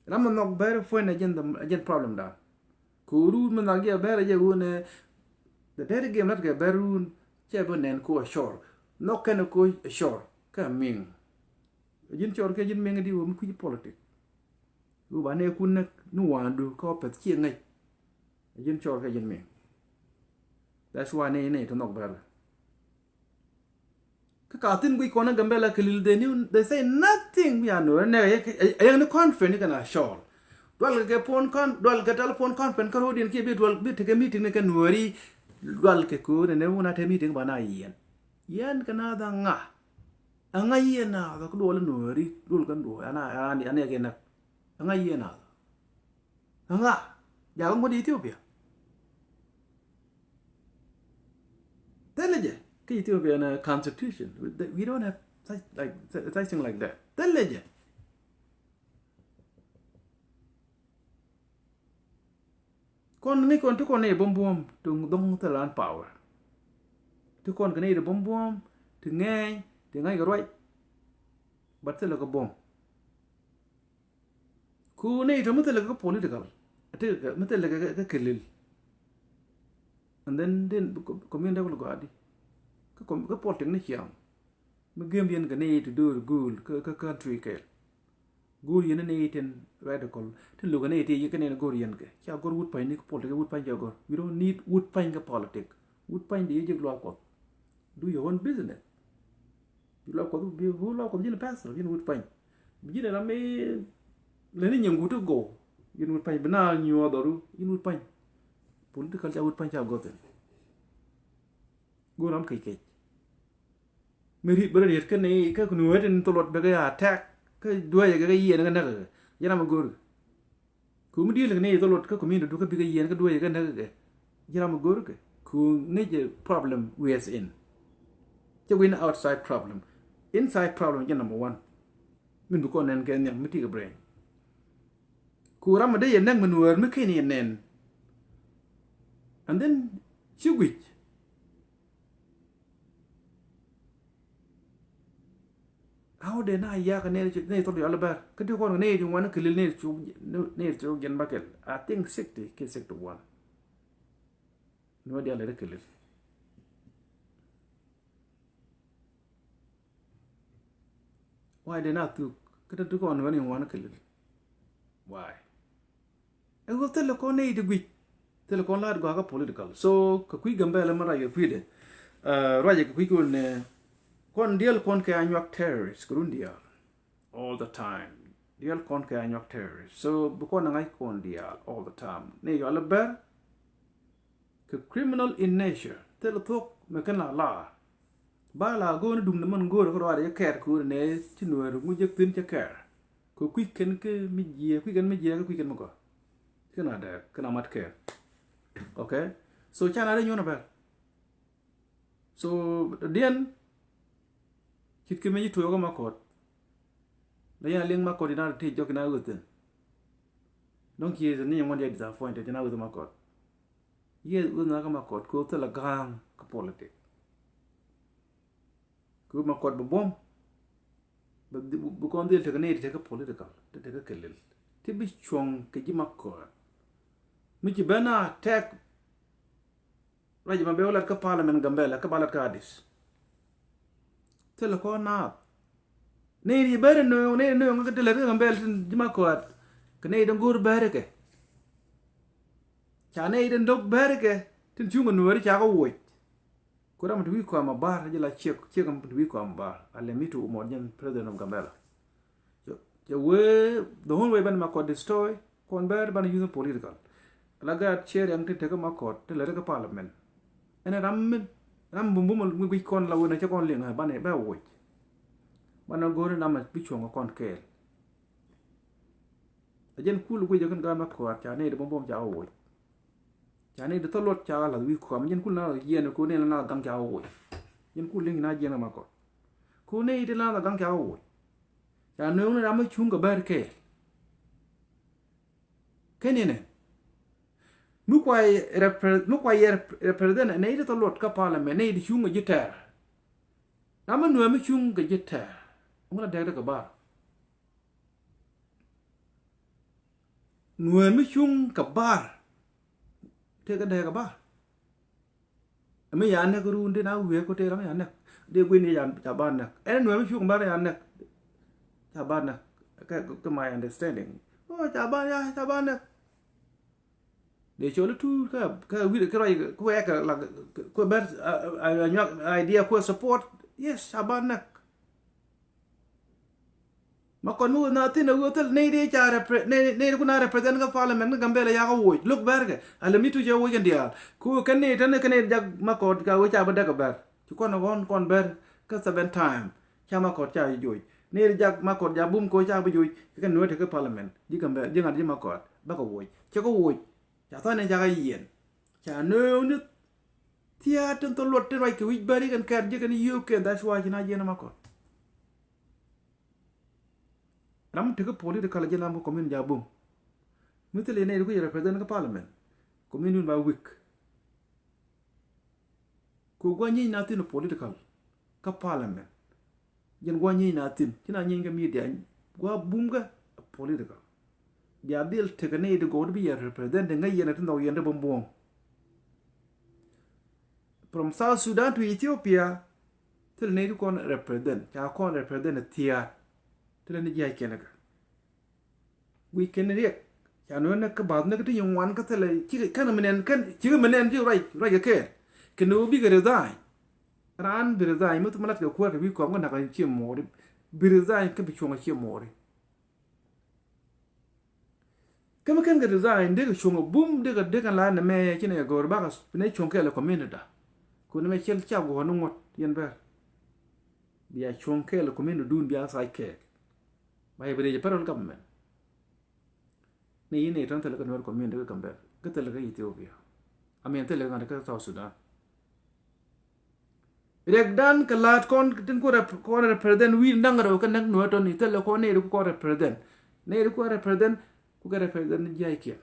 Ram mi nhɔk bɛr puɔ̱nydɛ jɛn the, jɛn problem da. Kɛ ɣöö run mi nhɔk jɛ bɛr jɛ ɣöö nɛ, the dirty game lat kɛ bɛr run, cɛ bi nɛn kɛ ɣöö a short. Nhɔk kɛn kɛ ɣöö a short. Kä miŋ. Ji̱n short kɛ ji̱n miŋ di ɣöö mi kui̱c politic. Ɣöö ba nɛɛkun näk ni wa̱a̱ndu kä ɣöö pɛth ciɛ ŋäc. Ji̱n cɔɔr kɛ ji̱n mi̱i̱ŋ. That's why ni, ni ti nhɔk bɛl. Kä ka thi̱n guic kɔn ɛ Gambɛla kɛ lil, they knew, they say nothing. Mi a Nuäär nɛ, ɛ yɛn ni conference ni kɛn a cɔɔl. Dual kɛ phone con-, dual kɛ telephone conference kä ro̱diɛn kiɛ bi dual bi tekɛ meeting ni kɛ Nuääri. Dual kɛ ko̱o̱r ni wun a te meeting ba na yiɛn. Yɛn kɛ na dha ŋa. Ɛ ŋa yiɛn na dha kä dual Nuääri, dual kɛn dual. Ana, ana, ana kɛ nɛ. Ɛ ŋa yiɛn na dha. Ŋa jakä ŋuɔ̱t Ethiopia. Thilɛ jɛ kä Ethiopia ni constitution. We don't have such, like, such thing like that. Thilɛ jɛ. Kɔn ŋi̱c kɔn ti kɔn ni buɔ̱m buɔ̱m ti dho̱ŋ thilɛ an power. Ti kɔn kɛ ni ti buɔ̱m buɔ̱m ti ŋɛɛny ti ŋa̱c kɛ ruac. But thilɛ kɛ buɔ̱m. Ku ni tɔ mi thilɛ kɛ political, ti kɛ mi thilɛ kɛ kɛ kɛ lil. And then then community kul gɔaa di. Kɛ com-, kɛ politic ni ciaŋ. Mi gem yɛn kɛ ni ti do̱r guul kɛ kɛ country kɛɛl. Guul yɛn ni tin radical. Ti lukɛ ni ti yɛ kɛ ni go̱r yɛn kɛ. Ca go̱r wut pa̱ny ni kɛ politic, wut pa̱ny ca go̱r. We don't need wut pa̱ny kɛ politic. Wut pa̱ny di yɛ jek lual Kuɔth. Do your own business. Bi lual Kuɔth, bi, bi lual Kuɔth ji̱n pastor, ji̱n wut pa̱ny. Bi ji̱n ram mi leni nyɛŋ wut i̱ go̱o̱. Ji̱n wut pa̱ny, bi na nyuɔɔth ɔru, ji̱n wut pa̱ny. Political ca wut pa̱ny ca go̱thin. Go̱o̱ ram kec kec. Mi ri̱t bä riet kä ni, kä kuni wee tin thol luɔt bɛ kɛ attack, kä duäcɛ kɛ kɛ yiɛn kɛ näk kɛ. Ji̱n ram mi go̱o̱r. Ku mi di̱i̱l kɛ ni thol luɔt kä community du kä bikɛ yiɛn kä duäcɛ kɛ näk kɛ. Ji̱n ram mi go̱o̱r kɛ. Ku ŋi̱c problem we as in. Cɛ win outside problem. Inside problem jɛ number one. Min bi kɔn nɛn kɛ nhiam mi ti kɛ brain. Ku ram mi dee yɛ näk mi Nuäär mi ken yɛ nɛn. And then ci guic. How dee na yak nɛy, nɛy thol yɔl bɛr. Kä ti kɔn nɛy ti ŋuan kɛ lil nɛy ti, nɛy ti jɛn bä kɛl. I think sixty kiɛ sixty one. Ni wä diaal lɛ kɛ lil. Why dee na thuk? Kä ti kɔn ni wä ni ŋuan kɛ lil. Why? Ɛ ɣöö thilɛ kɔn nɛy ti guic. Thilɛ kɔn la̱t gɔaa kä political. So kɛ kui̱ Gambɛla mi ruac kɛ kui̱dɛ. Ruacɛ kɛ kui̱ kɔn nɛ kɔn diɛl kɔn kɛ Anyuak terrorist kɛ run diaal. All the time. Diɛl kɔn kɛ Anyuak terrorist. So bi kɔn ɛ ŋa̱c kɔn diaal all the time. Ni yɔal ɛ bɛr. Kɛ criminal in nature. Thilɛ thuɔ̱k mɛ kɛn la la. Ba la go̱o̱r ni duŋdɛ mɛn go̱o̱r kä ruaadɛ jɛ kɛɛr ko̱o̱r nɛ ci Nuäär ŋu jek thi̱n cɛ kɛɛr. Kɛ kui̱ kɛn kä mi jiɛɛ, kui̱ kɛn mi jiɛɛ, kɛ kui̱ kɛn mi gɔaa. Kɛn a dɛɛk, kɛn a mat kɛɛr. Okay? So, ca na dee nyuɔ̱n a bɛr. So, diɛn, cit kɛ mi ci tuɔɔk kä Makɔt. Dee yɛn a liŋ Makɔt in a ti jɔk in a ɣöth thi̱n. Dɔ̱ŋ ci ni nyɛ ŋuɔ̱n jɛ disappointed in a ɣöth Makɔt. Yɛ ɣöth na kä Makɔt, kɛ ɣöth thilɛ ga̱a̱ŋ kä politic. Kɛ ɣöö Makɔt bɛ buɔ̱m. Bɛ dhi-, bɛ kɔn dhil tekɛ nɛy ti tekɛ political, ti tekɛ kɛ lil. Ti bi cuɔ̱ŋ kɛ ji̱ Makɔt. Mi ci ben a attack. Ruac ma bɛ wä lat kä parliament Gambɛla, kä ba lat kä Addis. Thilɛ kɔn naath. Nɛy ti bɛr nööŋ, nɛy nööŋ kä ti lät kä Gambɛla tin ji̱ Makɔt. Kɛ nɛy ti go̱o̱r bɛr kɛ. Ca nɛy ti lo̱k bɛr kɛ, tin cuŋ kɛ Nuääri ca kɛ woc. Ku ram mi te wi̱i̱ kɔam a ba̱r, ji̱ la ciek, ciek mi te wi̱i̱ kɔam a ba̱r. A lɛ mi te umɔt jɛn president of Gambɛla. Cɛ, cɛ wee, the whole way ben Makɔt destroy, kɔn bɛr ben using political. La gaat ciɛ riɛŋ ti tekɛ Makɔt, ti lɛ tekɛ parliament. Ɛn ram mi, ram bumbum mi guic kɔn la wen a cɛ kɔn liŋ, ban bɛ woc. Ban a go̱o̱ri ram mi bi cuɔ̱ŋ kɔn kɛɛl. A jɛn kul guic a kɛn gaat Makɔt, ca ni di bumbum ca woc. Ca ni di thɔ luɔt ca lath wi̱i̱ kɔam, jɛn kul na yiɛn ko ni la na gaŋ ca wä woc. Yɛn ku liŋ na jiɛn ma kɔt. Ku nɛy ti la̱a̱n a gaŋ ca kɛ woc. Ca nööŋ ni ram mi cuŋ kɛ bär kɛɛl. Kɛn yɛn ɛ mi kua yɛ rep-, mi kua yɛ rep-, represent nɛy ti thɔ luɔt kä parliament, nɛy ti cuŋ kɛ ji̱ tɛɛr. Ram mi nuɛ mi cuŋ kɛ ji̱ tɛɛr. Ŋun a dɛk dɛ kɛ bar. Nuɛ mi cuŋ kɛ bar. Tëë kɛ dee kɛ bar. Ɛ mi ya näk run di na wiee ku tëë ram ya näk. Dee guini ya ca ba näk. Ɛn nuɛ mi cuŋ bar ya näk. Ca ba näk. Kɛ, kɛ my understanding. Oh, ca ba ya, ca ba näk. Dee cɔl i̱ tuur kä, kä wi̱r kä ruac kuɛ kɛ la kuɛ bɛr a, a, a nyuak idea kuɛ support. Yes, ca ba näk. Ma kɔn mi wä na thin a wä thil ney dee ca repre-, ney, ney kun a represent kä parliament kä Gambela ya kä woc. Look bɛr kɛ. A lɛ mi tu cɛ woc kɛn diaal. Ku kɛn ney tɛn kɛn ney jak ma kɔt ka wä ca bä däk a bɛr. Ci kɔn a ɣɔn kɔn bɛr kä seven time. Ca ma kɔt ca joc. Ney jak ma kɔt ja bum ko ca bä joc. Kɛ kɛn nuɛ te kä parliament. Ji̱ Gambela, ji̱ ŋa̱t ji̱ ma kɔt. Bä kɛ woc. Cɛ kɛ woc. Ca thɔn in ca kɛ yiɛn. Ca nööŋ ni thia̱a̱t tin thɔ luɔt tin ruac kɛ wi̱c bäri kɛn kɛɛr ji̱ kɛn yio̱o̱k kɛn, that's why ci na jiɛn ma kɔt. Ram mi tekɛ political jiɛn ram kɛ community a bum. Mi thil in nɛy ti ku yɛ represent kä parliament. Community ba weak. Ku gua̱ nyiec na thin political kä parliament. Jɛn gua̱ nyiec na thin ci na nyiec kä media. Gua̱ bum kä political. Bia dhil tekɛ nɛy ti gɔw ti bi yɛ represent ŋäc yɛn a ti nhɔk yɛn ti bum buɔ̱m. From South Sudan to Ethiopia. Thil nɛy ti kɔn represent ca kɔn represent thia̱a̱t. Thil ni jiac kɛn kä. Guic kɛn riɛk. Ca nuɛ näk kä bath näk ti nyin ŋuan kä thilɛ cikɛ kɛn mi nɛn kɛn cikɛ mi nɛn ci ruac ruac kɛ kɛɛl. Kɛn ni wä bikɛ resign. Raan bi resign mi thum lat kɛ kuäär kɛ wi̱i̱ kɔm kä nak cie mo̱o̱ri. Bi resign kä bi cuɔ̱ŋ cie mo̱o̱ri. Kä mi kɛn kɛ resign dee kɛ cuɔ̱ŋ a bum dee kɛ dee kɛ la nɛ mɛ ci nɛ kɛ go̱o̱r bakɛ bi nɛ cuɔ̱ŋ kɛɛl ɛ community da. Kun nɛ mɛ cɛl ca guɔ̱ɔ̱n ni ŋuɔ̱t yɛn bɛr. Bia cuɔ̱ŋ kɛɛl ɛ community dun bia thac kɛɛl. Ba yɛ bi rɛy federal government. Ni yin ni tɔn thilɛ kä Nuer community kä Gambela kä thilɛ kä Ethiopia. I mean thilɛ kä ŋa̱t kä South Sudan. Riɛkdan kɛ la̱a̱t kɔn tin ku rep-, kɔn represent wi̱i̱ da̱ŋ rɛw kä näk Nuer tɔn ni thilɛ kɔn ni ri ku kɔn represent. Ni ri ku represent ku kɛ represent jiac kiɛn.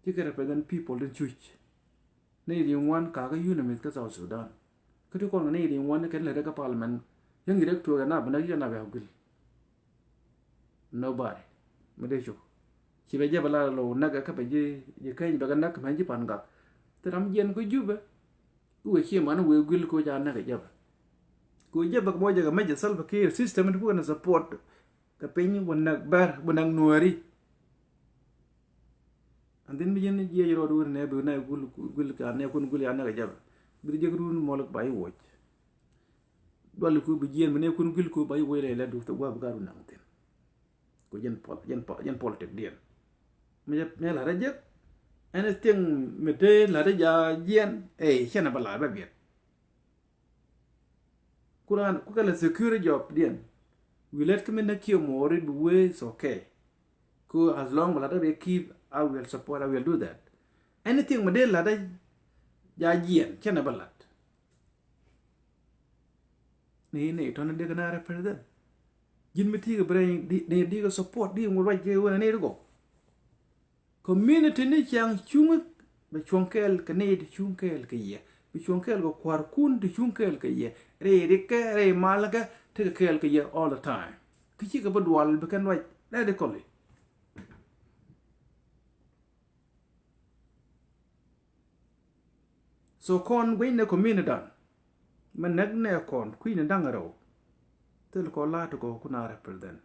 Cikɛ represent people tin cuc. Nɛy ti ŋuan kakä UNMISS kä South Sudan. Kä ti kɔn kɛ nɛy ti ŋuan kɛ lät kä parliament. Yäŋ i̱ rɛk tuɔɔk ɛ nap bä näk i̱ nap ɛ guil. Nobody. Mi dee cuk. Ci bɛ jɛ bɛ la low näk kä bɛ ji̱, ji̱ keny bɛ kɛ näk mɛn ji̱ Pan Gak. Thil ram jiɛn kä Jubɛ. I̱ wee cie man wee guil ko ca näk ɛ jɛ bɛ. Ko jɛ bɛ kɛ mɔ jɛ kɛ mɛ jɛ Salva Kiir system ti bukɛ ni support. Kɛ piny bɛ näk bɛr bɛ näk Nuääri. And then bi jiɛn jiɛc rɔɔd wun nɛ bi nɛ gul, gul ka nɛ kun gul ya nɛ kɛ jabɛ. Bi jiɛk run mɔl ba i̱ woc. Dual ku bi jiɛn bi nɛ kun gul ku ba i̱ woc lɛ lɛ du thɛ gua bi ka run naŋ thin. Ku jiɛn pol-, jiɛn pol-, jiɛn politik diɛn. Mi jɛ, mi jɛ la̱t a jiɛk. Anything mi te la̱t a ja jiɛn. Ey, cɛn a ba la̱t bɛ biɛt. Ku raan ku kɛ lɛ security job diɛn. Wi̱i̱ lät kä mi näk kiɛ mo̱o̱ri bi wee, it's okay. Ku as long mi la̱t a bi keep, I will support, I will do that. Anything mi dee la̱t a ja jiɛn cɛn a bä la̱t. Ni ni tɔn dee kɛ na represent. Ji̱n mi ti kɛ bi rɛy ni di kɛ support di ŋu ruac kɛ wen ni di gɔw. Community ni ciaŋ cuŋä bɛ cuɔ̱ŋ kɛɛl kɛ nɛy ti cuŋ kɛɛl kɛ yɛ. Bi cuɔ̱ŋ kɛɛl kɛ kua̱rkun ti cuŋ kɛɛl kɛ yɛ. Rɛy rikɛ, rɛy malkɛ, tekɛ kɛɛl kɛ yɛ all the time. Kä cikɛ bi dual bi kɛn ruac radically. So kɔn guic ni community dan. Mi näk nɛ kɔn kui̱ ni da̱ŋ rɛw. Thil kɔn la ti kɔ kuna represent.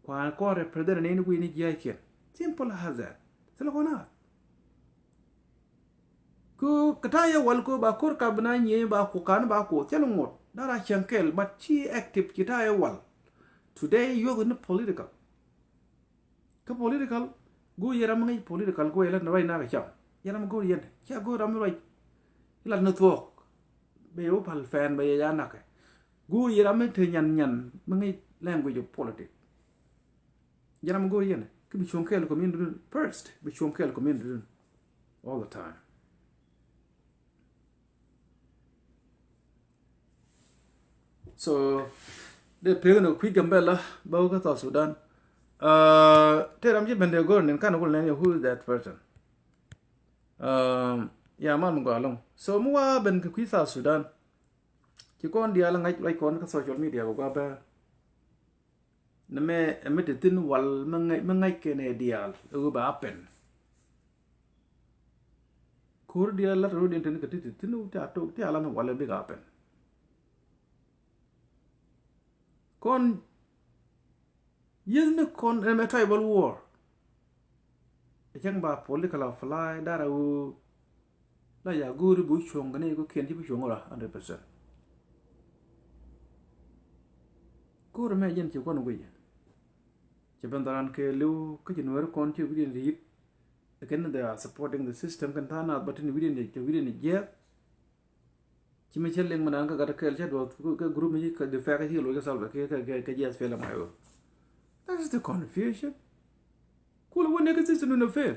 Kuan kɔn represent ni ni kui̱ ni jiac kiɛn. Simple as that. Thil kɔn a. Ku kɛ ta̱a̱ yɛ wal ku ba kur ka bi na nyieeny ba ku kan ba ku thil ŋot. Dara cieŋ kɛl, but ci active ci ta̱a̱ yɛ wal. Today yuɔth ni political. Kä political, go̱o̱r yɛ ram mi ŋäc political go̱o̱r yɛ lat ni ruac nak kɛ cam. Yɛ ram go̱o̱r yɛn, cia go̱o̱r ram mi ruac. Ilat ni thuɔ̱k. Bɛ yɛ wä pal fɛn bɛ yɛ ya nakɛ. Go̱o̱r yɛ ram mi te nyan nyan mi ŋäc language of politics. Yɛ ram go̱o̱r yɛn, kä bi cuɔ̱ŋ kɛɛl community dun first, bi cuɔ̱ŋ kɛɛl community dun all the time. So dee pek ni kui̱ Gambɛla bä wä kä South Sudan. Tëë ram ci ben dee go̱r nin kan wul nɛn yɛ, who is that person? Ya mal mi gɔaa ɛlɔ̱ŋ. So mi wa ben kɛ kui̱ South Sudan, ci kɔn diaal ŋa̱c ruac kɔn kä social media kɛ gua̱a̱ bɛr. Nɛ mɛ ɛ mi te thi̱n wal mi ŋa̱c kɛn ɛ diaal ɛ ɣöö ba happen. Ko̱r diaal lat ro̱diɛn teni kɛ ti te thi̱n ti a tok ti a lat ni wal ɛ bik happen. Kɔn yieth ni kɔn ɛn mɛ tribal war. Ɛ cäŋ ba political apply dara ɣöö la ya go̱o̱ri bi wä cuɔ̱ŋ kɛ ni kɔ kiɛn ci bi cuɔ̱ŋ ra hundred percent. Ko̱r ɛmɛ jɛn ci kɔn guic. Cɛ ben dhɔran kɛ li̱w kä ci nuääri kɔn ci wi̱diɛn ci yi̱t. Ɛ kɛn they are supporting the system kɛn tha̱a̱ŋ nath ba tin wi̱diɛn ci wi̱diɛn ci jiɛɛk. Ci mi cä liŋ mi naan kä gat kɛɛl cä duɔth kä group mi ci kä di fɛk ci loc kä Salva Kiir kä kä kä jiɛth fail am ayo. That is the confusion. Kul wä ne kä system ni fail.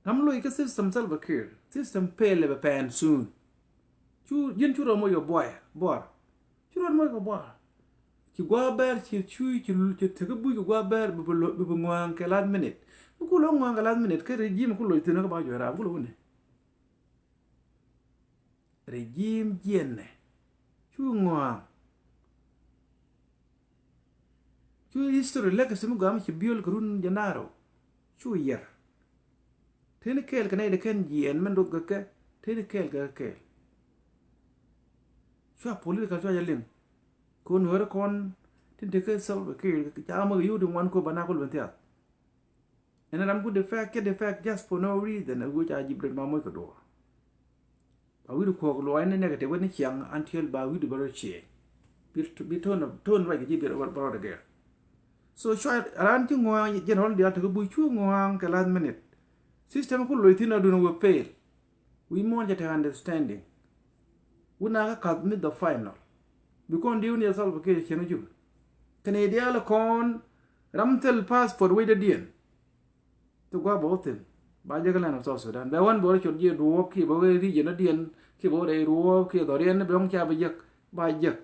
Ram loc kä system Salva Kiir system fail bɛ pɛn soon. Cu ji̱n cu rɔ moc kɛ buɔy buɔr. Cu rɔ moc kɛ buɔr. Ci gua̱a̱ bɛr ci cuy ci ci tekä buc kɛ gua̱a̱ bɛr bi bi ŋua̱a̱ŋ kɛ last minute. Bi kul wä ŋua̱a̱ŋ kɛ last minute kä regime kul loc thi̱n kä ba juɛ raam kul wä ne. Regime jiɛn nɛ cu ŋɔaŋ. Cu history legacy mi gɔaa mi ci biöl kɛ run jɛ naarɔ cu yɛr. Teni kɛɛl kɛ nɛy ti kɛn jiɛn mɛn doth kɛ kɛ teni kɛɛl kɛ kɛɛl. Cua political cua jɛ liŋ. Kɛ nuääri kɔn tin te kä Salva Kiir ca kä mäk yio̱w ti ŋuan kop ba na kul ben thiath. Ɛn ram ku defect, kɛ defect just for no reason, ɛ wi̱c a jip dot ma moc kɛ duɔ̱ɔ̱r. Ba wi̱cdu kuɔk luɔc ni negative ni ciaŋ until ba wi̱cdu bä rɔ cie. Bi bi tone tone ruac kɛ ji̱ bi rɔ bä rɔ dɛ gɛr. So cua ran ci ŋua̱a̱ŋ general dial te kä buc cu ŋua̱a̱ŋ kɛ last minute. System ku loc thin a dun wä fail. Wi̱i̱ muɔ̱ɔ̱n cɛ te understanding. Wun a kä kath mi the final. Bi kɔn diw ni a Salva Kiir cien wä cup. Kɛn i̱ diaal kɔn ram thil passport wecdädiɛn. Ti gua̱a̱ bä wä thi̱n ba jek lɛn a South Sudan bɛ wän bä wä cot jiɛ duɔɔp kiɛ bä wä region adiɛn kiɛ bä wä rɛy duɔɔp kiɛ dhɔriɛn ni bɛ wä ca bä jek ba jek.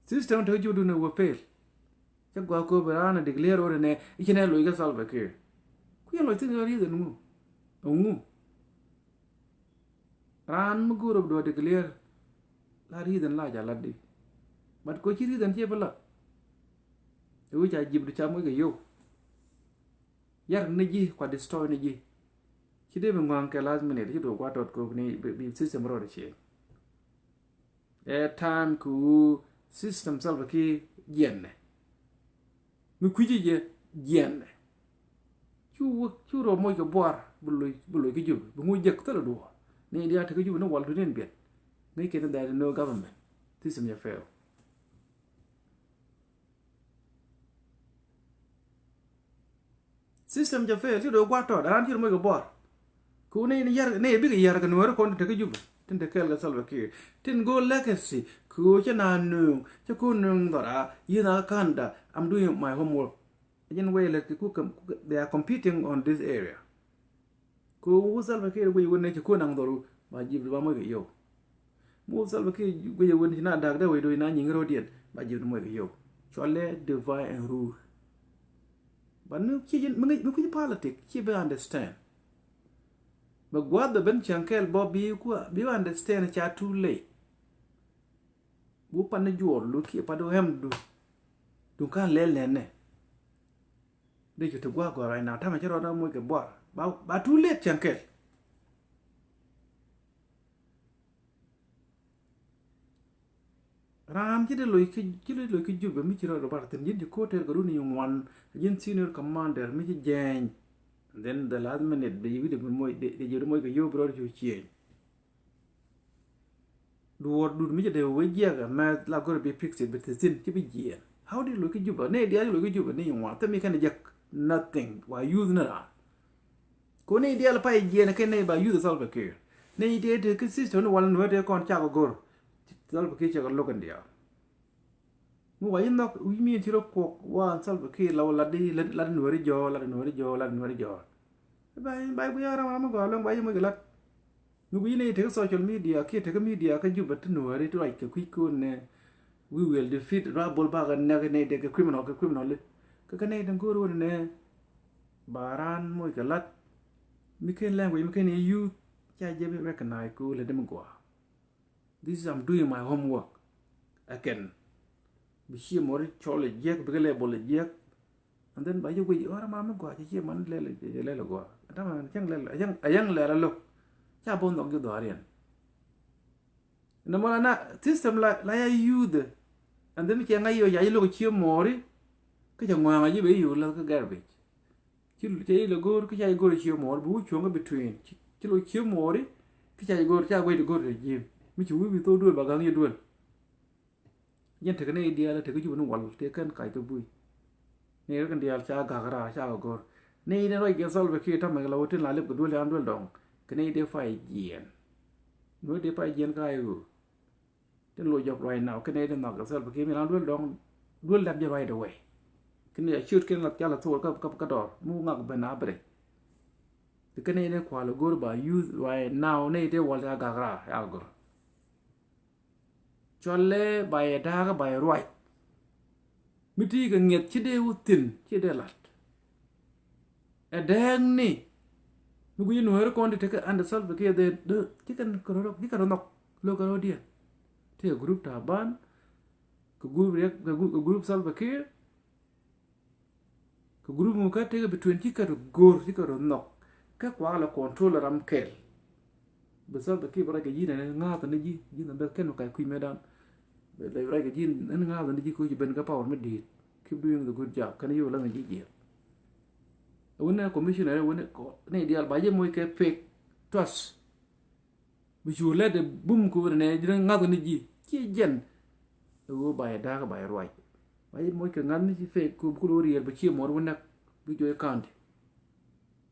System te judun wä pel. Cä gua ko bɛ raan a declare wä nɛ i̱ ci nɛ loc kä Salva Kiir. Ku yɛn loc thi̱n reason ŋu? Ŋu? Raan mi go̱o̱r ɔ bi duɔ̱ɔ̱r declare la reason la ca lat di. But ko ci reason ci bi lat. Ɛ wi̱c a jip di ca moc kɛ yio̱w. Yar ni ji̱ kua destroy ni ji̱. Ci dee bi ŋua̱ŋ kɛ last minute ci duɔ̱ɔ̱r gua tɔt kok ni bi bi system rɔɔd ci. Ɛ time ku system Salva Kiir jiɛn nɛ. Mi kui̱ci jɛ jiɛn nɛ. Cu wä cu rɔ moc kɛ buar bi loc bi loc kä Juba bi ŋuc jek thilɛ duɔ̱ɔ̱r. Ni diaal te kä Juba ni wal dunin biɛt. Ŋäc kɛ ni that no government. System jɛ fail. System jɛ fail ci do̱ gua̱a̱t tɔt aran ci do̱ moc kɛ buar. Ku ni yar ni bikɛ yar kɛ nuɔ̱ɔ̱ri kɔn tin te kä Juba tin te kɛɛl kɛ Salva Kiir tin go̱o̱r legacy ku cä na nööŋ cä ko̱ nööŋ dhɔra. Yieth na kä Canada, I'm doing my homework. Jin way lɛ ki ku they are competing on this area. Ku wu Salva Kiir guic wun ni ci kun naŋ dhɔru ba jip ba moc kɛ yio̱w. Mu Salva Kiir guic wun ci na dak dee wec do ina nyiŋ ro̱diɛn ba jip moc kɛ yio̱w. Cualɛ divide and rule. But mi ci jin mi kui̱ politic ci bi understand. Bɛ guath bɛ ben cieŋ kɛɛl bɔ bi ku bi understand ca too late. Bu pan ni juɔl lu kiɛ pat du hɛm du. Du kan lɛl nɛnɛ. Dee cu ti gua̱a̱k gɔ̱r right now tamɛ ci rɔɔdɛ moc kɛ buar ba ba too late cɛn kɛl. Raan ci dee loc ki ci dee loc ki Juba mi ci rɔɔdɛ bar thin ji̱n ci ko̱o̱t tɛr kɛ run i̱ ŋuan ji̱n senior commander mi ci jɛɛny. And then the last minute dee wi̱dɛ bi moc dee ji̱ moc kɛ yio̱w bi rɔɔdɛ cu ciëëny. Duɔɔr dut mi cɛ dee wee jiɛk ɛmɛ la gɔrɛ bi fix it bi te thin ci bi jiɛɛn. How did loc ki Juba ni diaal ci loc ki Juba ni ŋuan thim mi kɛn jek nothing wa youth ni raan. Ko ni diaal pa jiɛɛn kɛn ni ba youth Salva Kiir ni diaal te ki system ni wal ni wee te kɔn cak gor Salva Kiir cɛ kɛ loc kɛn diaal. Mi wa yi nhɔk wi̱i̱ mi ci rɔ kuɔk wa Salva Kiir la wä lat di lat nuɔri jɔɔl lat nuɔri jɔɔl lat nuɔri jɔɔl. Ba ba guiya ram ram gɔɔ lɔŋ ba yi muc kɛ lat. Mi guic nɛy tekɛ social media kiɛ tekɛ media kä Jubɛ ti Nuääri ti ruac kɛ kui̱ kun nɛ, we will defeat, ruac bol bakɛ nɛk nɛy dee kɛ criminal, kɛ criminal li. Kɛ kɛ nɛy tin go̱o̱r wä nɛ ba raan moc kɛ lat. Mi ken language mi ken i̱ youth ca jɛ bi recognize kɛ wä lɛ dee mi gɔaa. This is, I'm doing my homework. Ɛ kɛn bi Ciɛ Mɔri cɔl ɛ jiɛk, bikɛ lɛ bol ɛ jiɛk. And then ba ji̱ guic ɣɔr ma mi gɔaa, ci Ciɛ Mɔri lɛl, lɛl ɛ gɔaa. Ɛn täämɛ cäŋ lɛl, a yäŋ, a yäŋ lɛl a lo̱k. Ca bo̱o̱n nhɔk ji̱ dhɔaariɛn. Nɛ mɔ la na system la, la ya youth. And then mi cɛ ŋa̱c yio̱ ca ji̱ lo̱k Ciɛ Mɔri. Kä cɛ ŋɔ̱a̱ŋ a ji̱ ben yio̱ lath kä garbage. Ci, ci lɛ go̱o̱r, kä ca ji̱ go̱o̱r Ciɛ Mɔri bi wä cuɔ̱ŋ kä between. Ci, ci lɛ Ciɛ Mɔri, kä ca ji̱ go̱o̱r, ca guic ti go̱o̱r ti ji̱. Mi ci wi̱i̱ bi thok duel ba ga̱ŋ ji̱ duel. Jɛn tekɛ nɛy diaal, tekɛ Jubɛ ni wal, tekɛ kɛn kac kɛ bui̱. Nɛy rɛ kɛn diaal ca gak raar, ca kɛ go̱o̱r. Nɛy ni ruac kɛ Salva Kiir tamɛ kɛ la wä tin la lip kɛ duel yan duel dɔŋ. Kɛ nɛy dee pay jiɛn. Ni wä dee pay jiɛn ka ay ɣöö. Tin lo jɔk right now, kɛ nɛy dee nhɔk kɛ Salva Kiir mi la duel dɔŋ. Duel dap jɛ right away. Kɛ nɛy a ciöt kɛn la thok kä, kä, kä dɔr. Mi wä ŋak ben a bere. Kɛ nɛy dee kual go̱o̱r ba youth right now, nɛy dee wal ca gak raar, ca go̱o̱r. Cualɛ ba yɛ da̱a̱k ba yɛ ruac. Mi ti kɛ ŋiɛth ci dee wä thi̱n ci dee la̱t. Ɛ dääkni mi guic Nuääri kɔn ti tekɛ under Salva Kiir dee, dee ci kɛn kɛ rɔ, ci kɛn rɔ nhɔk lo̱k kɛ rɔ diɛn. Ti kɛ group Taban, kɛ group Riek, kɛ group, kɛ group Salva Kiir. Kɛ group mi kä tekɛ between ci kɛ rɔ go̱r ci kɛ rɔ nhɔk. Kä kuak la control ram kɛl. Bi Salva Kiir bɛ ruac kɛ ji̱n ɛn ŋa̱a̱th ni ji̱, ji̱n ɛn bɛ kɛn mi kac kui̱ mëëdan. Bɛ ruac kɛ ji̱n ɛn ŋa̱a̱th ni ji̱ koci ben kä power mi di̱i̱t. Keep doing the good job. Kɛn yio̱w la ni ji̱ jiɛl. Ɛ wun nɛ commissioner, ɛ wun nɛ diaal ba jɛ moc kɛ fake trust. Bi cu lɛt ɛ bum kɛ wä nɛ ji̱n ŋa̱th ni ji̱ ci jɛn. Ɛ ɣöö ba yɛ da̱a̱k ba yɛ ruac. Ba yɛ moc kɛ ŋa̱th ni ci fake kɛ bi kul wä riɛl bɛ Ciɛ Mɔri wä näk bi juɔc county.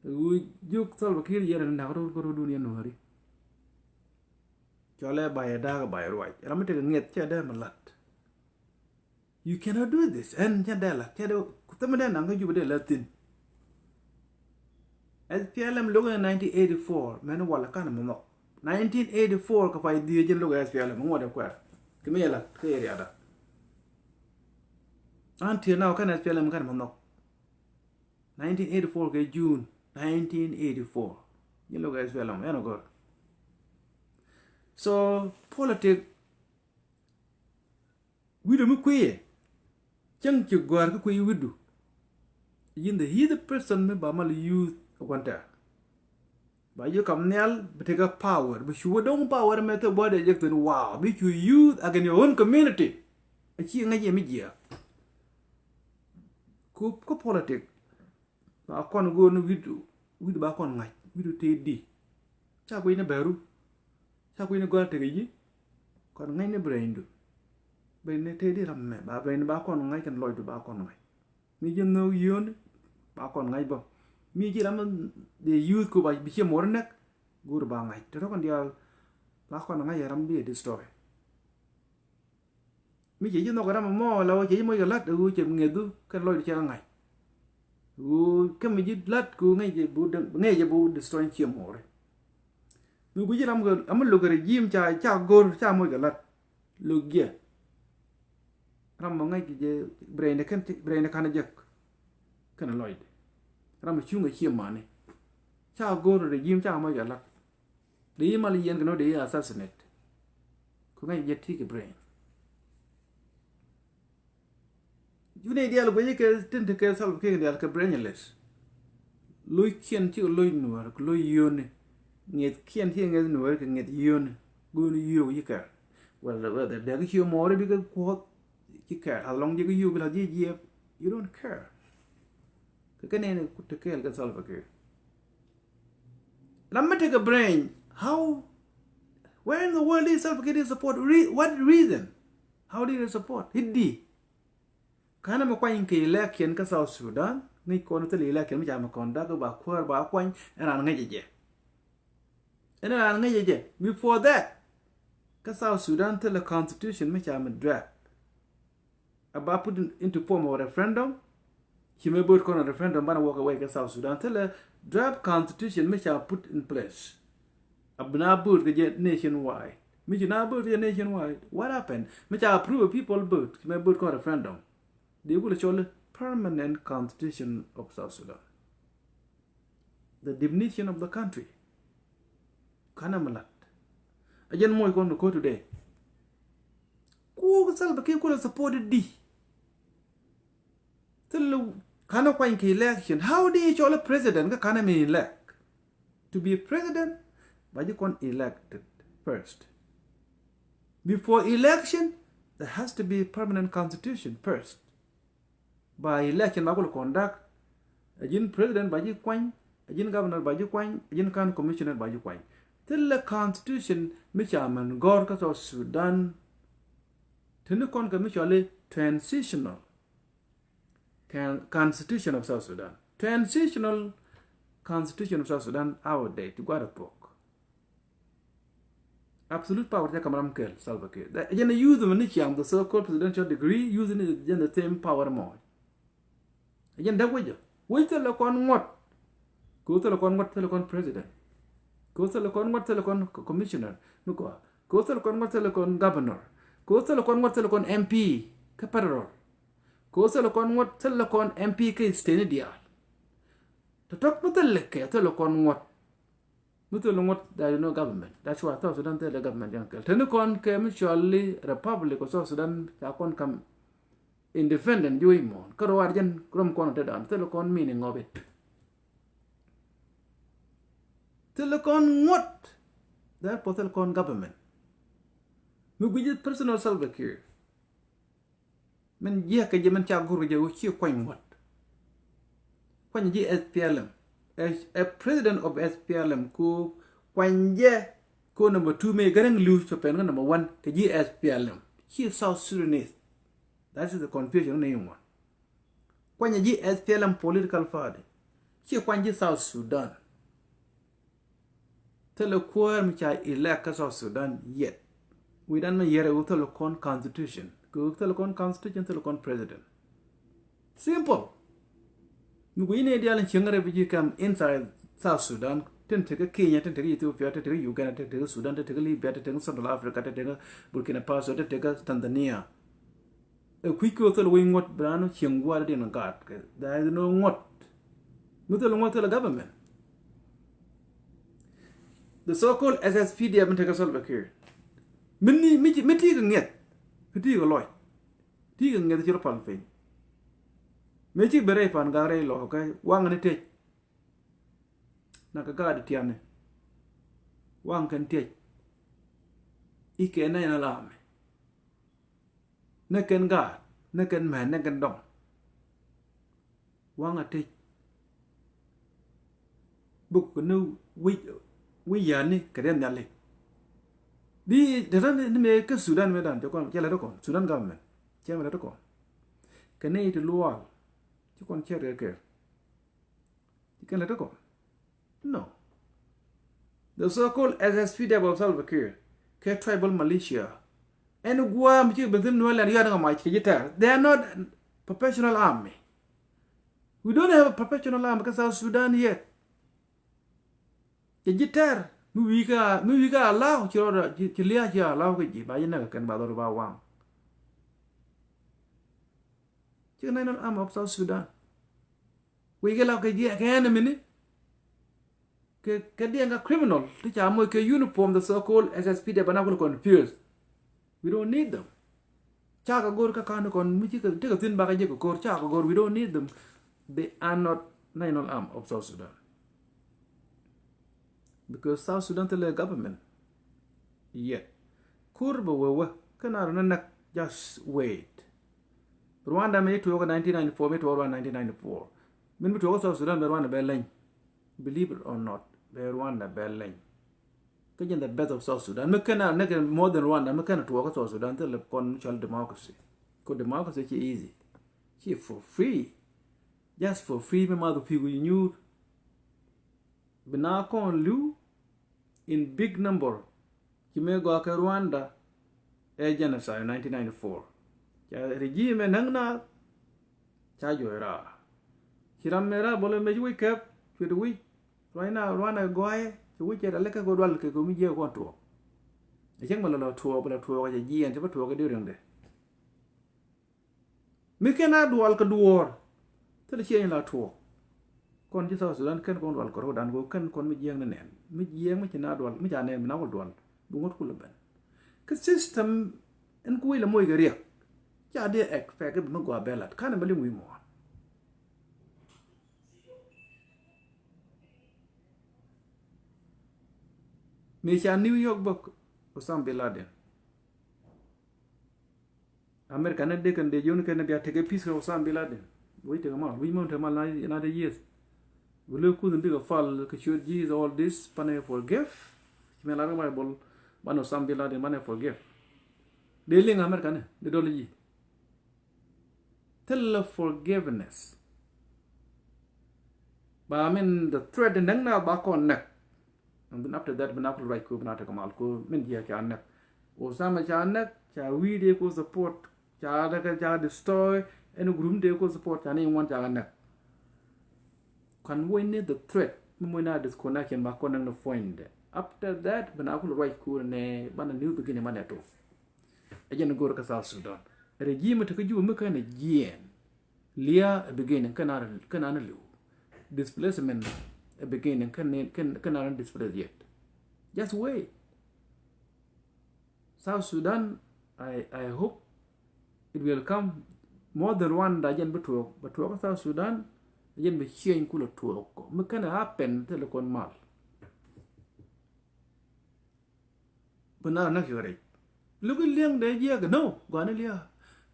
Ɛ ɣöö jiök Salva Kiir yɛn ɛ nak rot kä rotdun yɛn Nuääri. Cɔlɛ ba yɛ da̱a̱k ba yɛ ruac. Ram mi tekɛ ŋiɛth cɛ dee mi la̱t. You cannot do this. Ɛn cɛ dee la, cɛ dee, ku thämɛ dee naŋ kä Jubɛ dee la thi̱n. S P L M lo̱k in nineteen eighty-four, mɛn walɛ kan mɛ nhɔk. Nineteen eighty-four kɛ pay dhiee jɛn lo̱k S P L M, ŋuɔt ɛ kuɛɛr. Kɛ mi yɛ la, kɛ yɛ riada. Until now, kan S P L M kan mɛ nhɔk. Nineteen eighty-four kɛ June, nineteen eighty-four. Jɛn lo̱k S P L M, ɛn ɔ gɔr. So, politic, wi̱du mi kui̱ yɛ cäŋ ci gɔ̱a̱r kä kui̱ wi̱du. Ji̱n the heathen person mi ba mal youth a gua̱n tɛ̈r. Ba ji̱ kam nhial bi tekɛ power, bi cu wä do̱ŋ power mɛ thok bɔ̱dɛ jek thi̱n, wow, bi cu youth against your own community. A ci ŋäc yɛ mi jiɛk. Ku kä politic. Ba kɔn go̱o̱r ni wi̱du, wi̱du ba kɔn ŋa̱c, wi̱du tëë di. Ca kui̱ ni bɛru. Ca kui̱ ni gɔ̱a̱r tekɛ ji̱. Kɔn ŋa̱c ni braindu. Brain ni tëë di ram mɛ, ba braindu ba kɔn ŋa̱c kɛn lɔcdu ba kɔn ŋa̱c. Mi ji̱ nhök yio̱o̱ni ba kɔn ŋa̱c bä. Mi ji̱ ram dee youth ku ba bi Ciɛ Mɔri näk. Go̱o̱r ba ŋa̱c. Te rɔ kɔn diaal ba kɔn ŋa̱c ɛ ram bi ɛ destroy. Mi cɛ ji̱ nhɔk ram ɛmɔ la wä cɛ ji̱ moc kɛ la̱t ɛ ɣöö cɛ ŋiɛthu kɛn lɔcdu cɛ kɛ ŋa̱c. Ɣöö kä mi ji̱ la̱t kɛ ɣöö ŋäc jɛ bi, ŋäc jɛ bi destroy Ciɛ Mɔri. Mi gui̱ci ram kɛ, ram mi lo̱k kɛ regime ca, ca go̱r, ca moc kɛ la̱t. Lo̱k jiɛ. Ram mɔ ŋäc kɛ jɛ brain de kɛn, brain de ka̱n jek. Kɛn lɔcdɛ. Ram mi cuŋ kɛ Ciɛ Mɔri. Ca go̱r regime ca moc kɛ la̱t. Dee yi mal yɛn kɛ nɔ dee yi assassinate. Ku ŋäc jɛ ti kɛ brain. Ju nɛy diaal guici kɛ tin ti kɛ Salva Kiir diaal kɛ brainless. Lo̱ckiɛn cikɛ lo̱c Nuäär kɛ lo̱c yio̱o̱ni. Ŋiɛthkiɛn cikɛ ŋiɛth Nuäär kɛ ŋiɛth yio̱o̱ni. Go̱o̱ni yio̱o̱k yi kɛr. Whether, whether dee kɛ Ciɛ Mɔri bikɛ kuɔth ci kɛr. As long jɛ kɛ yio̱o̱k bi la̱th jiɛ jiɛɛp. You don't care. Kɛ kɛ nɛn ku te kɛɛl kɛ Salva Kiir. Ram mi tekɛ brain, how, where in the world is Salva Kiir support? Re-, what reason? How did he support? He did. Kanɛ mi kuany kɛ election kä South Sudan, ŋäc kɔn thilɛ election mi ca mi conduct ba kuäär ba kuany, ɛn raan ŋäc jɛ. Ɛn raan ŋäc jɛ. Before that, kä South Sudan thilɛ constitution mi ca mi draft. About put in, into form of referendum. Ci mëë bööt kɔn referendum banɛ walk away kɛ South Sudan. Thilɛ draft constitution mi ca put in place. A bi na vote kɛ jɛ nationwide. Mi ci na vote kɛ jɛ nationwide, what happened? Mi ca approve people vote, ci mɛ vote kɔn referendum. Di wulɛ cɔl permanent constitution of South Sudan. The definition of the country. Kanɛ mi lat. A jɛn moc kɔn kɛ today. Ku Salva Kiir kulɛ support di. Thil kanɛ kuany kɛ election. How do you call a president kä kanɛ mi elect? To be a president, ba ji̱ kɔn elected first. Before election, there has to be a permanent constitution first. Ba election ba kulɛ conduct. A ji̱n president ba ji̱ kuany, a ji̱n governor ba ji̱ kuany, a ji̱n county commissioner ba ji̱ kuany. Thilɛ constitution mi ca mɛn gɔr kä South Sudan. Tini kɔn kɛ mi cɔli transitional. Con-, Constitution of South Sudan. Transitional Constitution of South Sudan outdated, gua̱dɛ thuɔ̱k. Absolute power cɛ kam ram kɛl Salva Kiir. Jɛn a use mɛ ni ciaŋ the so-called presidential decree, use ni jɛn the same power mɔ. Jɛn däk wecä. Wec thilɛ kɔn ŋuɔ̱t. Kɛ wec thilɛ kɔn ŋuɔ̱t thilɛ kɔn president. Kɛ wec thilɛ kɔn ŋuɔ̱t thilɛ kɔn co-, commissioner. Mi kɔa. Kɛ wec thilɛ kɔn ŋuɔ̱t thilɛ kɔn governor. Kɛ wec thilɛ kɔn ŋuɔ̱t thilɛ kɔn M P kä federal. Kɛ wec thilɛ kɔn ŋuɔ̱t thilɛ kɔn M P kä state ni diaal. Tɔ̱tɔ̱k mi thilɛ kɛ thilɛ kɔn ŋuɔ̱t. Mi thilɛ ŋuɔ̱t, there is no government. That's why South Sudan thilɛ government jɛn kɛl. Teni kɔn kɛ mi cɔli Republic of South Sudan ca kɔn kam independent ji̱ wec muɔ̱ɔ̱n. Kä ruaar jɛn rom kɔn te dan thilɛ kɔn meaning of it. Thilɛ kɔn ŋuɔ̱t. Therefore thilɛ kɔn government. Mi gui̱ci personal Salva Kiir. Min jiäk kɛ jɛ min ca go̱r kɛ jɛ wä ci kuany ŋuɔ̱t. Kuany ji̱ S P L M. A, a president of S P L M ku kuany jɛ ku number two mëë Garaŋ Liu cɛ pɛn kä number one kɛ ji̱ S P L M. Ci South Sudanese. That is the confusion ni ŋuɔ̱t. Kuany ji̱ S P L M political party. Ci kuany ji̱ South Sudan. Thilɛ kuäär mi ca elect kä South Sudan yet. Wi̱dan mi yɛrɛ wä thilɛ kɔn constitution. Kɛ wä thilɛ kɔn constitution, thilɛ kɔn president. Simple. Mi gui̱c ni diaal in cieŋ refugee camp inside South Sudan. Tin tekä Kenya, tin tekä Ethiopia, tin tekä Uganda, tin tekä Sudan, tin tekä Libya, tin tekä Central Africa, tin tekä Burkina Faso, tin tekä Tanzania. Ɛ kui̱ kɛ wä thil wi̱i̱ ŋuɔ̱t bi raan cieŋ gua̱a̱r diɛn gaat kɛ. There is no ŋuɔ̱t. Mi thil ŋuɔ̱t thil government. The so-called S S P D F mi tekɛ Salva Kiir. Mi ni, mi, mi ti kɛ ŋiɛth. Mi ti kɛ lɔc. Ti kɛ ŋiɛth ci rɔ pal piny. Mi ci ben rɛy pan gat rɛy lɔ kɛ waŋ ni tec. Na kɛ gaat tiani. Waŋ kɛn tec. Ikɛ nɛy na lamɛ. Ni kɛn gaat, ni kɛn mɛn, ni kɛn dɔŋ. Waŋ a tec. Buk ni wi̱c, wi̱c yani kɛ riɛn nhiali. Di, dee ni mëë kä Sudan mëë dan, cɛ kɔn, cɛ lɛ ti kɔn, Sudan government. Cɛ mɛ lɛ ti kɔn. Kɛ ni ti lual, ci kɔn cɛ rɛ kɛ. Ci kɛn lɛ ti kɔn. No. The so-called S S P D F of Salva Kiir kɛ tribal militia. Ɛn guam ci ben thin nuɛl ɛn yɔt ŋa mac kɛ ji̱ tɛr. They are not professional army. We don't have a professional army kä South Sudan yet. Kɛ ji̱ tɛr mi wi̱i̱ kä, mi wi̱i̱ kä allow ci rɔɔdɛ, ci, ci lia̱a̱ ci allow kä ji̱ ba ji̱ näk kɛn ba dhɔr ba waŋ. Ci kɛ national army of South Sudan. Wi̱i̱ kɛ la kɛ jiɛ kɛ enemy ni. Kɛ, kɛ diɛn kɛ criminal ti ca moc kɛ uniform, the so-called S S P D F, bana kul confused. We don't need them. Ca kɛ go̱r kä ka̱n kɔn mi ci kɛ, ti kɛ thin bakɛ jɛ kɛ ko̱r, ca kɛ go̱r, we don't need them. They are not national arm of South Sudan. Because South Sudan thilɛ government yet. Kur bɛ wewä kä na run näk, just wait. Rwanda mi tuɔk nineteen ninety-four, mi tuɔk Rwanda nineteen ninety-four. Min mi tuɔk South Sudan bɛ Rwanda bɛ leny. Believe it or not, bɛ Rwanda bɛ leny. Kä jɛn the best of South Sudan. Mi kɛn a näk more than Rwanda, mi kɛn a tuɔk South Sudan thilɛ kɔn cɔl democracy. Kɛ democracy ci easy. Ci for free. Just for free mi math pi̱i̱ wi̱i̱ nyuur. Bi na kɔn li̱w in big number. Ci mëë gɔaa kɛ Rwanda ɛ genocide nineteen ninety-four. Ca regime ɛ näk naath, ca juɔc raar. Ci ram mëë raar bɔlɛ mec wi̱c kɛp cuet wi̱c. Ruacna Rwanda gɔaaɛ Ci wec cɛ rɛl kɛ kɛ dual kɛ kɛ mi jiɛ kɔn tuɔɔk. Ɛ cäŋ bɛ lɔ lɔ tuɔɔk, bɛ lɔ tuɔɔk ɛ cɛ jiɛn, cɛ bɛ tuɔɔk ɛ di̱ riŋdɛ. Mi kɛn a dual kɛ duɔɔr. Thilɛ ciɛ in la tuɔɔk. Kɔn ci South Sudan kɛn kɔn dual kɛ ro̱dan kɛ kɛn kɔn mi jiɛŋ ni nɛn. Mi jiɛŋ mi ci na dual, mi ca nɛn mi na wal dual. Bi ŋuɔ̱t kulɛ ben. Kɛ system in ku wec lɛ moc kɛ riɛk. Ca dee expect bi mi gɔaa bɛ lat. Kanɛ bɛ liŋ wi̱i̱ muɔ̱ɔ̱n. Mi ca New York bä Osama bin Laden. America ni dee kɛn dee jiɔn kɛn bia tekɛ peace kɛ Osama bin Laden. Wec tekɛ mal, wec mɔm tekɛ mal na, na dee years. Bi lek kuth in bikɛ fal kɛ ciöt ji̱ all this, banɛ forgive. Ci mɛ lar kɛ Bible, banɛ Osama bin Laden, banɛ forgive. Dee liŋ America ni, dee dɔl ji̱. Thilɛ forgiveness. Ba min the threat in näk na ba kɔn näk. And then after that, bi na kul ruac ku bi na tekɛ mal ku min jiɛ ca näk. Osama ca näk, ca wi̱i̱ dee ku support, ca dee ca destroy, ɛn group dee ku support, ca ni ŋuan ca näk. Kan wec ni the threat, mi moc na disconnection ba kɔn näk ni point dɛ. After that, bi na kul ruac ku ni banɛ new beginning, banɛ tu. Ɛ jɛn go̱r kä South Sudan. Regime ti kä Juba mi kɛn ɛ jiɛɛn. Lia ɛ beginning kɛn an, kɛn an liw. Displacement ɛ beginning kɛn, kɛn, kɛn an displace yet. Just wait. South Sudan, I, I hope it will come more than Rwanda jɛn bi tuɔɔk. Bi tuɔɔk kä South Sudan, jɛn bi change kulɛ tuɔɔk. Mi kɛn ɛ happen thilɛ kɔn mal. Bi na näk yɔrɛ. Luk in liɛŋ dee jiɛk, no, guani liɛŋ.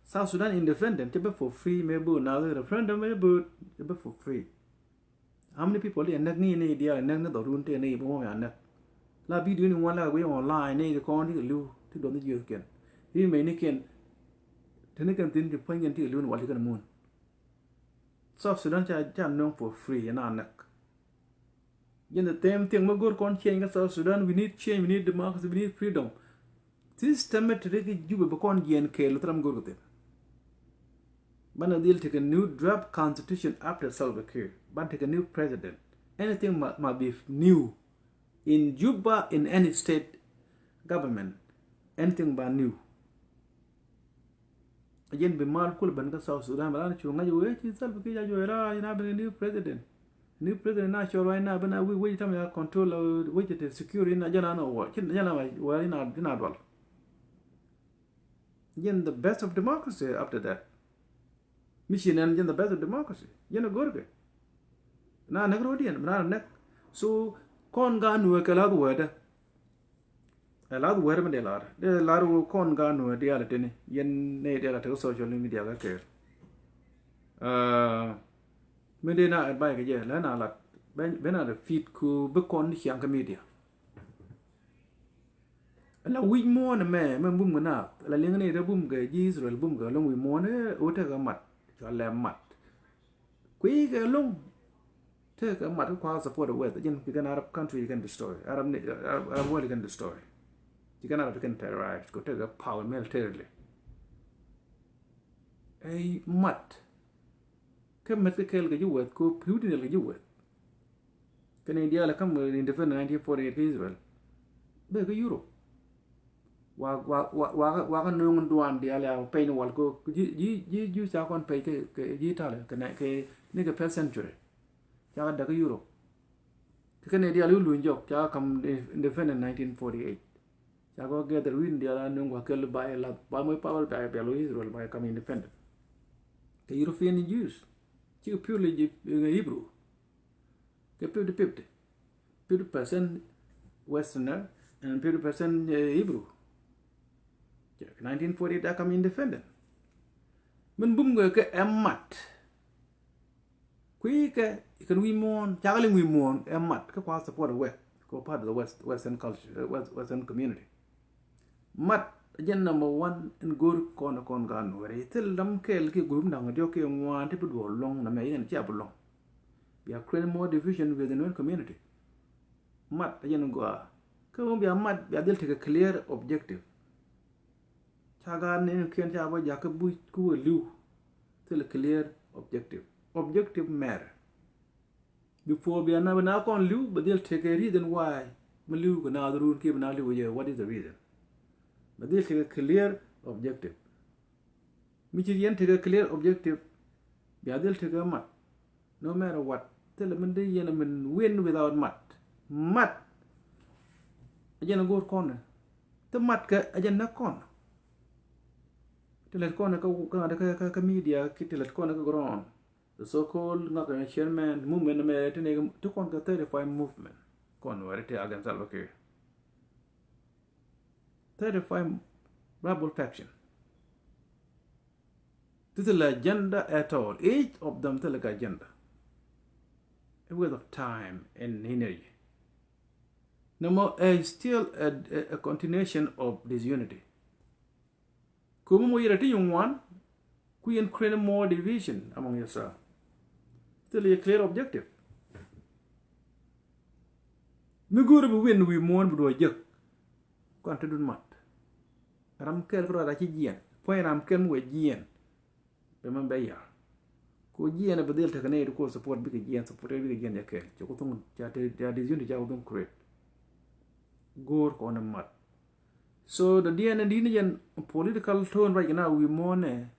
South Sudan independent, cɛ bɛ for free, mɛ bo̱o̱ na referendum, mɛ bo̱o̱, cɛ bɛ for free. How many people yɛ näk ni, ni diaal, näk ni dhɔrun tëë ni bi mɔmɛ a näk. La video ni ŋuan la guiy online ni di kɔn ti kɛ li̱w, ti duɔth ni jiöth kiɛn. Ti mɛ ni kiɛn, te ni kɛn thin ti puɔ̱ny kɛn ti kɛ li̱w ni wal ti kɛn mun. South Sudan ca, ca nöŋ for free, yɛ na näk. Jɛn the same thing, mi go̱r kɔn change kä South Sudan, we need change, we need democracy, we need freedom. System mi te ri kä Juba bi kɔn jiɛn kɛɛl, thil ram go̱r kɛ thin. Banɛ dhil tekɛ new draft constitution after Salva Kiir. Banɛ tekɛ new president. Anything mu-, must be new in Juba, in any state government. Anything ba new. Jɛn bi mal kul ben kä South Sudan, ba lan cu ŋa̱c wee ci Salva Kiir ca juɔc ra, ina ben new president. New president na cɔl wa ina ben a wi̱i̱ wec tam ya control, uh, wec te secure ina jɛn an wɔ, cin jɛn an wɔ ina, ina dual. Jɛn the best of democracy after that. Mission ɛn jɛn the best of democracy. Jɛn a go̱rkɛ. Na näk ro̱diɛn, na näk. So, kɔn gan wee kɛ lath wee dɛ. Ɛ lath wɛr mi dee lar. Dee lar wä kɔn gan nuɛ diaal tini. Yɛn nɛy diaal a tek social media kä kɛɛr. Aa, mi dee na advice kɛ jɛ, lɛ na lat. Ben, ben a de fit ku bi kɔn ni ciaŋ kä media. La wi̱c muɔ̱ɔ̱n mɛ, mɛ bum kɛ naath. La liŋ ni de bum kɛ ji̱ Israel, bum kɛ loŋ wi̱c muɔ̱ɔ̱n, eh, wä tekɛ mat. Cua lɛ mat. Kui̱ kɛ loŋ. Tekɛ mat kä kua̱r support West. Jɛn ci kɛn Arab country ci kɛn destroy. Arab ni, Arab, Arab world ci kɛn destroy. Ci kɛn Arab ci kɛn terrorize. Kɛ tekɛ power militarily. Ɛ mat. Kä met kä kɛɛl kɛ ji̱ West, kɛ pi̱w ti nɛl kɛ ji̱ West. Kɛn India lɛ kam independent nineteen forty-eight kä Israel. Bɛ kä Europe. Wa, wa, wa, wa, wa kä no̱o̱ŋ duan diaal ya pɛy ni wal ko ji̱, ji̱, ji̱, ji̱ ca kɔn pɛy kɛ, kɛ ji̱ Italy kɛ nɛ, kɛ ni kɛ first century. Ca kɛ däk kä Europe. Kɛ kɛn diaal i̱ luny jɔk ca kɛ kam independent nineteen forty-eight. Ca kɛ gather wi̱i̱ diaal a no̱o̱ŋ wa kɛl ba ɛ lath ba moc power ba ɛ bɛl Israel ba ɛ kam independent. Kɛ European Jews. Cikɛ purely Hebrew. Kɛ fifty fifty. Fifty percent Westerner and fifty percent, eh, Hebrew. Nineteen forty-eight a kam independent. Min bum kɛ kɛ ɛ mat. Kui̱ kɛ kɛn wi̱i̱ muɔ̱ɔ̱n, cakɛ liŋ wi̱i̱ muɔ̱ɔ̱n ɛ mat kä kua support West, kua part of the West, Western culture, eh, West, Western community. Mat, jɛn number one in go̱o̱r kɔn kɔn gan wɛrɛ. Thil dam kɛɛl kiɛ group da̱ŋ diɔ̱k kiɛ ŋuan ti bi duɔl luɔ̱ŋ na mɛ yɛn cia bi luɔ̱ŋ. Bia create more division within one community. Mat, jɛn gɔaa. Kä ɣöö bia mat, bia dhil tekɛ clear objective. Ca gaat ni kiɛn ca bä jakä buc kä wä li̱w. Thil clear objective. Objective mɛr. Before bia na bɛ na kɔn li̱w, bɛ dhil tekɛ reason why mi li̱w kɛ naath run kiɛ bɛ na li̱w jɛ, what is the reason? Bɛ dhil tekɛ clear objective. Mi ci yɛn tekɛ clear objective, bia dhil tekɛ mat. No matter what, thilɛ min di yɛn min win without mat. Mat. A jɛn a go̱o̱r kɔn. Ti mat kɛ a jɛn näk kɔn. Ti lɛt kɔn kä, kä, kä, kä, kä media, ki ti lɛt kɔn kä ground. The so-called ŋak chairman movement mɛ ti ni ti kɔn kɛ thirty-five movement. Kɔn wɛri ti against Salva Kiir. Thirty-five rebel faction. This is agenda at all. Each of them thilɛ kɛ agenda. A waste of time and energy. No more, uh, still a, a, a continuation of disunity. Kä mi moc rɛy ti nyin ŋuan, ku yɛn create more division among yourself. Thilɛ clear objective. Mi go̱o̱ri bi win wi̱i̱ muɔ̱ɔ̱n bi duɔ̱ɔ̱c jek. Kɔn te dun mat. Ram kɛl kɛ rɔɔda ci jiɛn. Puɔ̱ny ram kɛl mi wee jiɛn. Bɛ mɛn bɛ yar. Ko jiɛn bɛ dhil tekɛ nɛy ti ko support bikɛ jiɛn, support bikɛ jiɛn jɛ kɛɛl. Cɛ ku thuŋ ca te, ca disunity ca ku thuŋ create. Go̱o̱r kɔn ɛ mat. So the D N D ni jɛn political tone right now wi̱i̱ muɔ̱ɔ̱n ɛ,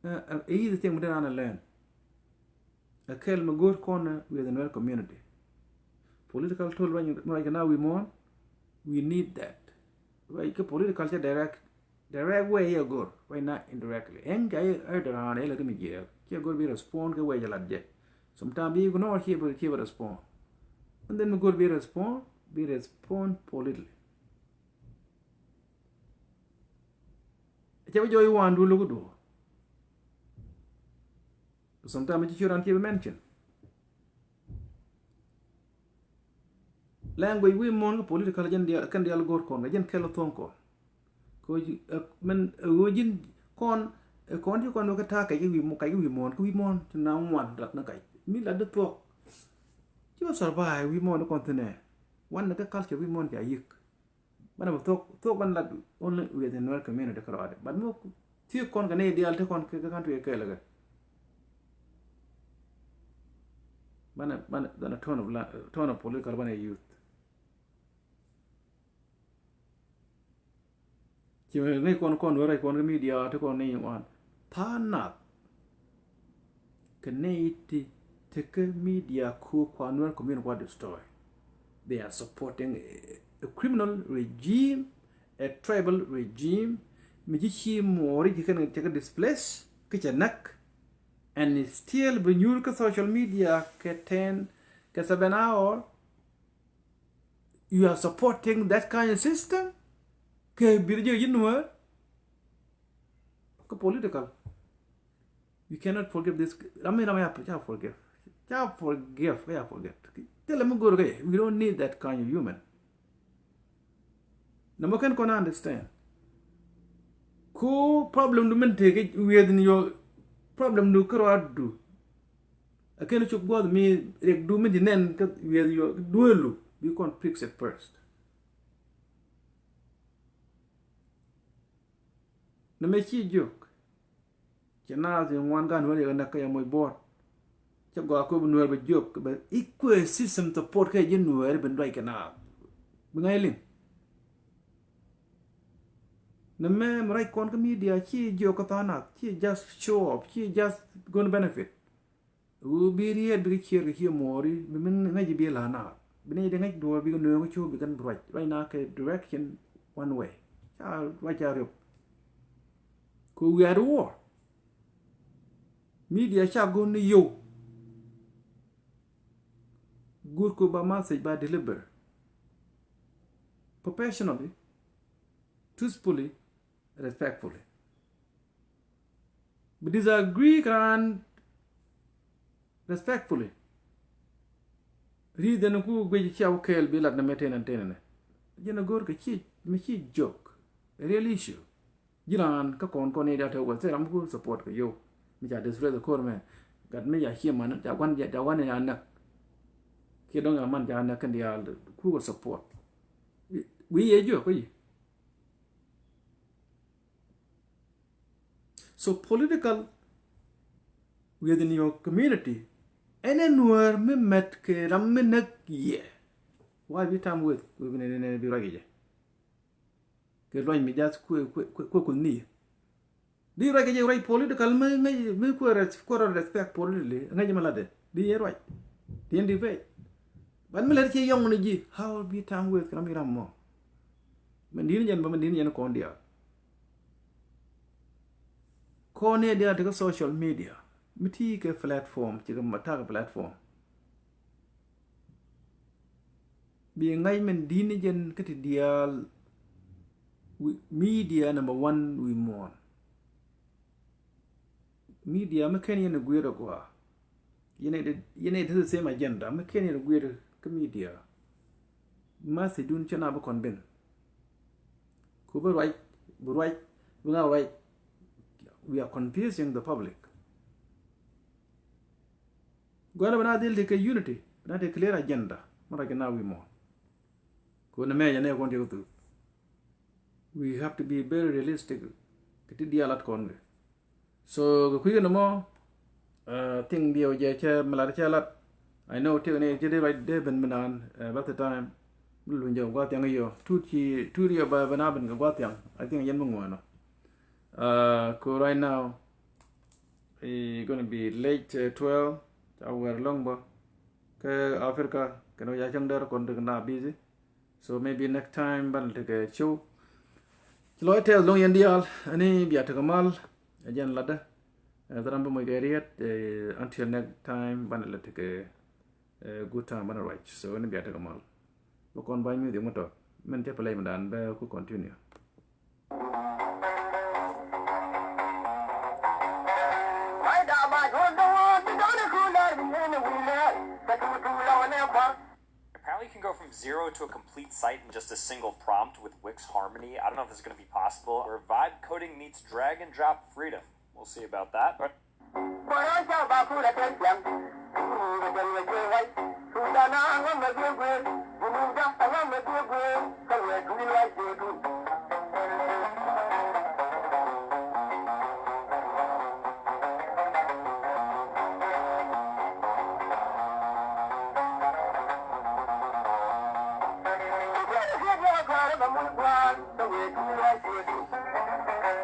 ɛ, ɛ, ɛ, is the thing mi den an ɛ learn. Ɛ kɛl mi go̱o̱r kɔn ɛ with the Nuer community. Political tone right, right now wi̱i̱ muɔ̱ɔ̱n, we need that. Right, kɛ political cɛ direct, direct way yɛ go̱r, right now indirectly. Ɛn ca yɛ ɛ dɔ̱ran ɛ lɛ kä mi jiɛɛk. Ciɛ go̱r bi respond kɛ way jɛ lat jɛ. Sometimes bi ignore, ciɛ bi, ciɛ bi respond. And then mi go̱r bi respond, bi respond politically. Cɛ bi jɔɔc waan duun lo̱k duɔ. Sometimes ci ciöt an ciɛ bi mention. Language wi̱i̱ muɔ̱ɔ̱n kä political jɛn diaal, kɛn diaal go̱o̱r kɔn, kɛ jɛn kɛl thuɔ̱ŋ kɔn. Kɛ ɣöö ji̱, ɛ, mɛn, ɛ, ɣöö ji̱n kɔn, ɛ, kɔn ci kɔn wä kä ta̱a̱ kɛc wi̱i̱ muɔ̱ɔ̱n, kä wi̱i̱ muɔ̱ɔ̱n ti na ŋuan lat ni kac. Mi lat di thuɔ̱k. Ci wä survive wi̱i̱ muɔ̱ɔ̱n kɔn thi̱n ɛ. Wan ni kä culture wi̱i̱ muɔ̱ɔ̱n ca yi̱k. Banɛ bi thuɔ̱k, thuɔ̱k banɛ lat only within Nuer community kärɔadɛ. But mi thiek kɔn kɛ nɛy diaal te kɔn kɛ, kɛ country kɛɛl kɛ. Banɛ, banɛ, banɛ tone of la-, tone of political banɛ youth. Ci mi ni kɔn, kɔn wä rɛy kɔn kä media ti kɔn ni wan. Tha̱a̱ŋ nath. Kɛ nɛy ti, ti kä media ku kua Nuer community kua destroy. They are supporting a, a criminal regime, a tribal regime. Mi ci ci muɔɔri ci kɛn cɛ kɛ displace, kä cɛ näk. And still bi nyuur kä social media kɛ ten, kɛ seven hour. You are supporting that kind of system. Kɛ bir jɛ yin wä. Kä political. You cannot forgive this. Ram mi ram ya, ya forgive. Ya forgive, ya forget. Tell them go, okay. We don't need that kind of human. Number can kɔn understand. Ko problem du min teke with your problem du kärɔa du. A kɛn cuk gua̱th mi riɛk du min ti nɛn kä with your duelu. Bi kɔn fix it first. Nɛ mɛ ci jiök. Cɛ naath in ŋuan gan wä riɛk näk kä yɛ moc buɔ̱ɔ̱t. Cɛ gɔaa köp nuɛɛr bɛ jiök bɛ equal system support kɛ ji̱ nuɛɛr ben duac kɛ naath. Bi ŋa̱c liŋ. Nɛ mɛ mi rac kɔn kä media ci jiök kä tha̱a̱ŋ nath, ci just show off, ci just gon benefit. Ɣöö bi riet bikɛ ciɛɛr kɛ ciɛ muɔɔri bi min ŋäc bi la na bi ni di ŋäc duɔɔr bikɛ nööŋ cio̱o̱k bikɛ ruac ruac na kɛ direction one way. Ca ruac ca riop. Kɛ we are at war. Media ca go̱n ni yow. Guur kɛ ba message ba deliver professionally, truthfully, respectfully. Bi disagree kɛ raan respectfully. Reason ku guic cia wä kɛɛl bi lat ni mɛ tenɛ tenɛ nɛ. Jɛn a go̱r kɛ ci mi ci jok. A real issue. Ji̱ raan kä kɔn kɔn ni dial te wä thil ram ku support kɛ yow. Mi ca displace kor mɛ. Gat mi ca cie man ca guan ca guan ya näk. Kiɛ dɔŋ ya man ca näk kɛn dial ku kɛ support. Wi̱i̱ yɛ jiök kä yi. So political within your community Ɛn ɛ Nuäär mi mɛt kɛ ram mi näk yɛ. Why bi tam weth, weth bi nɛn, nɛn bi ruac kɛ jɛ. Kɛ luany mi jath kuɛ, kuɛ, kuɛ, kuɛ kuth ni yɛ. Di ruac kɛ jɛ ruac political mi, mi, mi kuɛ res-, kuɛ rɔ respect politically. Ŋäc jɛ mi latdɛ. Di yɛ ruac. Di yɛn di pɛy. But mi lät cɛ yɔŋ ni ji̱. How bi tam weth kɛ ram mi ram mɔ. Mɛn di̱n jɛn bä, mɛn di̱n jɛn kɔn diaal. Kɔn ni diaal ti kɛ social media. Mi ti kɛ platform, ci kɛ ma tak platform. Bi ŋa̱c mɛn di̱n jɛn kä ti diaal wi-, media number one wi̱i̱ muɔ̱ɔ̱n. Media mi ken yɛn gui̱i̱r a gua. Yɛn ɛ, yɛn ɛ the same agenda. Mi ken yɛn gui̱i̱r kä media. Message dun cɛ na bi convince. Ku bi ruac, bi ruac, bi ŋa ruac. We are confusing the public. Gɔlɛ bɛ na dhil ti kɛ unity, bɛ na ti clear agenda. Mɛ ruac kɛ na wi̱i̱ muɔ̱ɔ̱n. Ku ni mɛ jɛ nɛ kuɔn ti kɛ thuk. We have to be very realistic. Kɛ ti diaal lat kɔn kɛ. So kɛ kui̱ kɛ ni mɔ, uh, thing diɛw jɛ cɛ mi lat cɛ lat. I know ti kɛ ni cɛ di ruac dee ben mi naan, uh, bath the time. Mi luny jɛ gua̱a̱th thiaŋ yɔ. Tut ci, tut yɔ ba ben a ben kɛ gua̱a̱th thiaŋ. I think yɛn mi ŋuɔ̱ɔ̱n. Uh, ku right now, it's gonna be late, uh, twelve. Ca wɛr lɔŋ bä. Kä Africa, kɛn wä ca cäŋ dɛr kɔn ti kɛ na busy. So maybe next time banɛ tekɛ show. Ci lɔc tɛth loŋ yɛn diaal, ani bia tekɛ mal, ɛ jɛn latdä. Ɛ thäram bi moc kɛ riet, ɛ, until next time banɛ lɛ tekɛ, ɛ, good time banɛ ruac. So ani bia tekɛ mal. Bä kɔn ba̱ny music mutɔ. Mɛn cä play mi dan bɛ ku continue. Apparently, you can go from zero to a complete site in just a single prompt with Wix Harmony. I don't know if this is gonna be possible. Where vibe coding meets drag and drop freedom. We'll see about that. But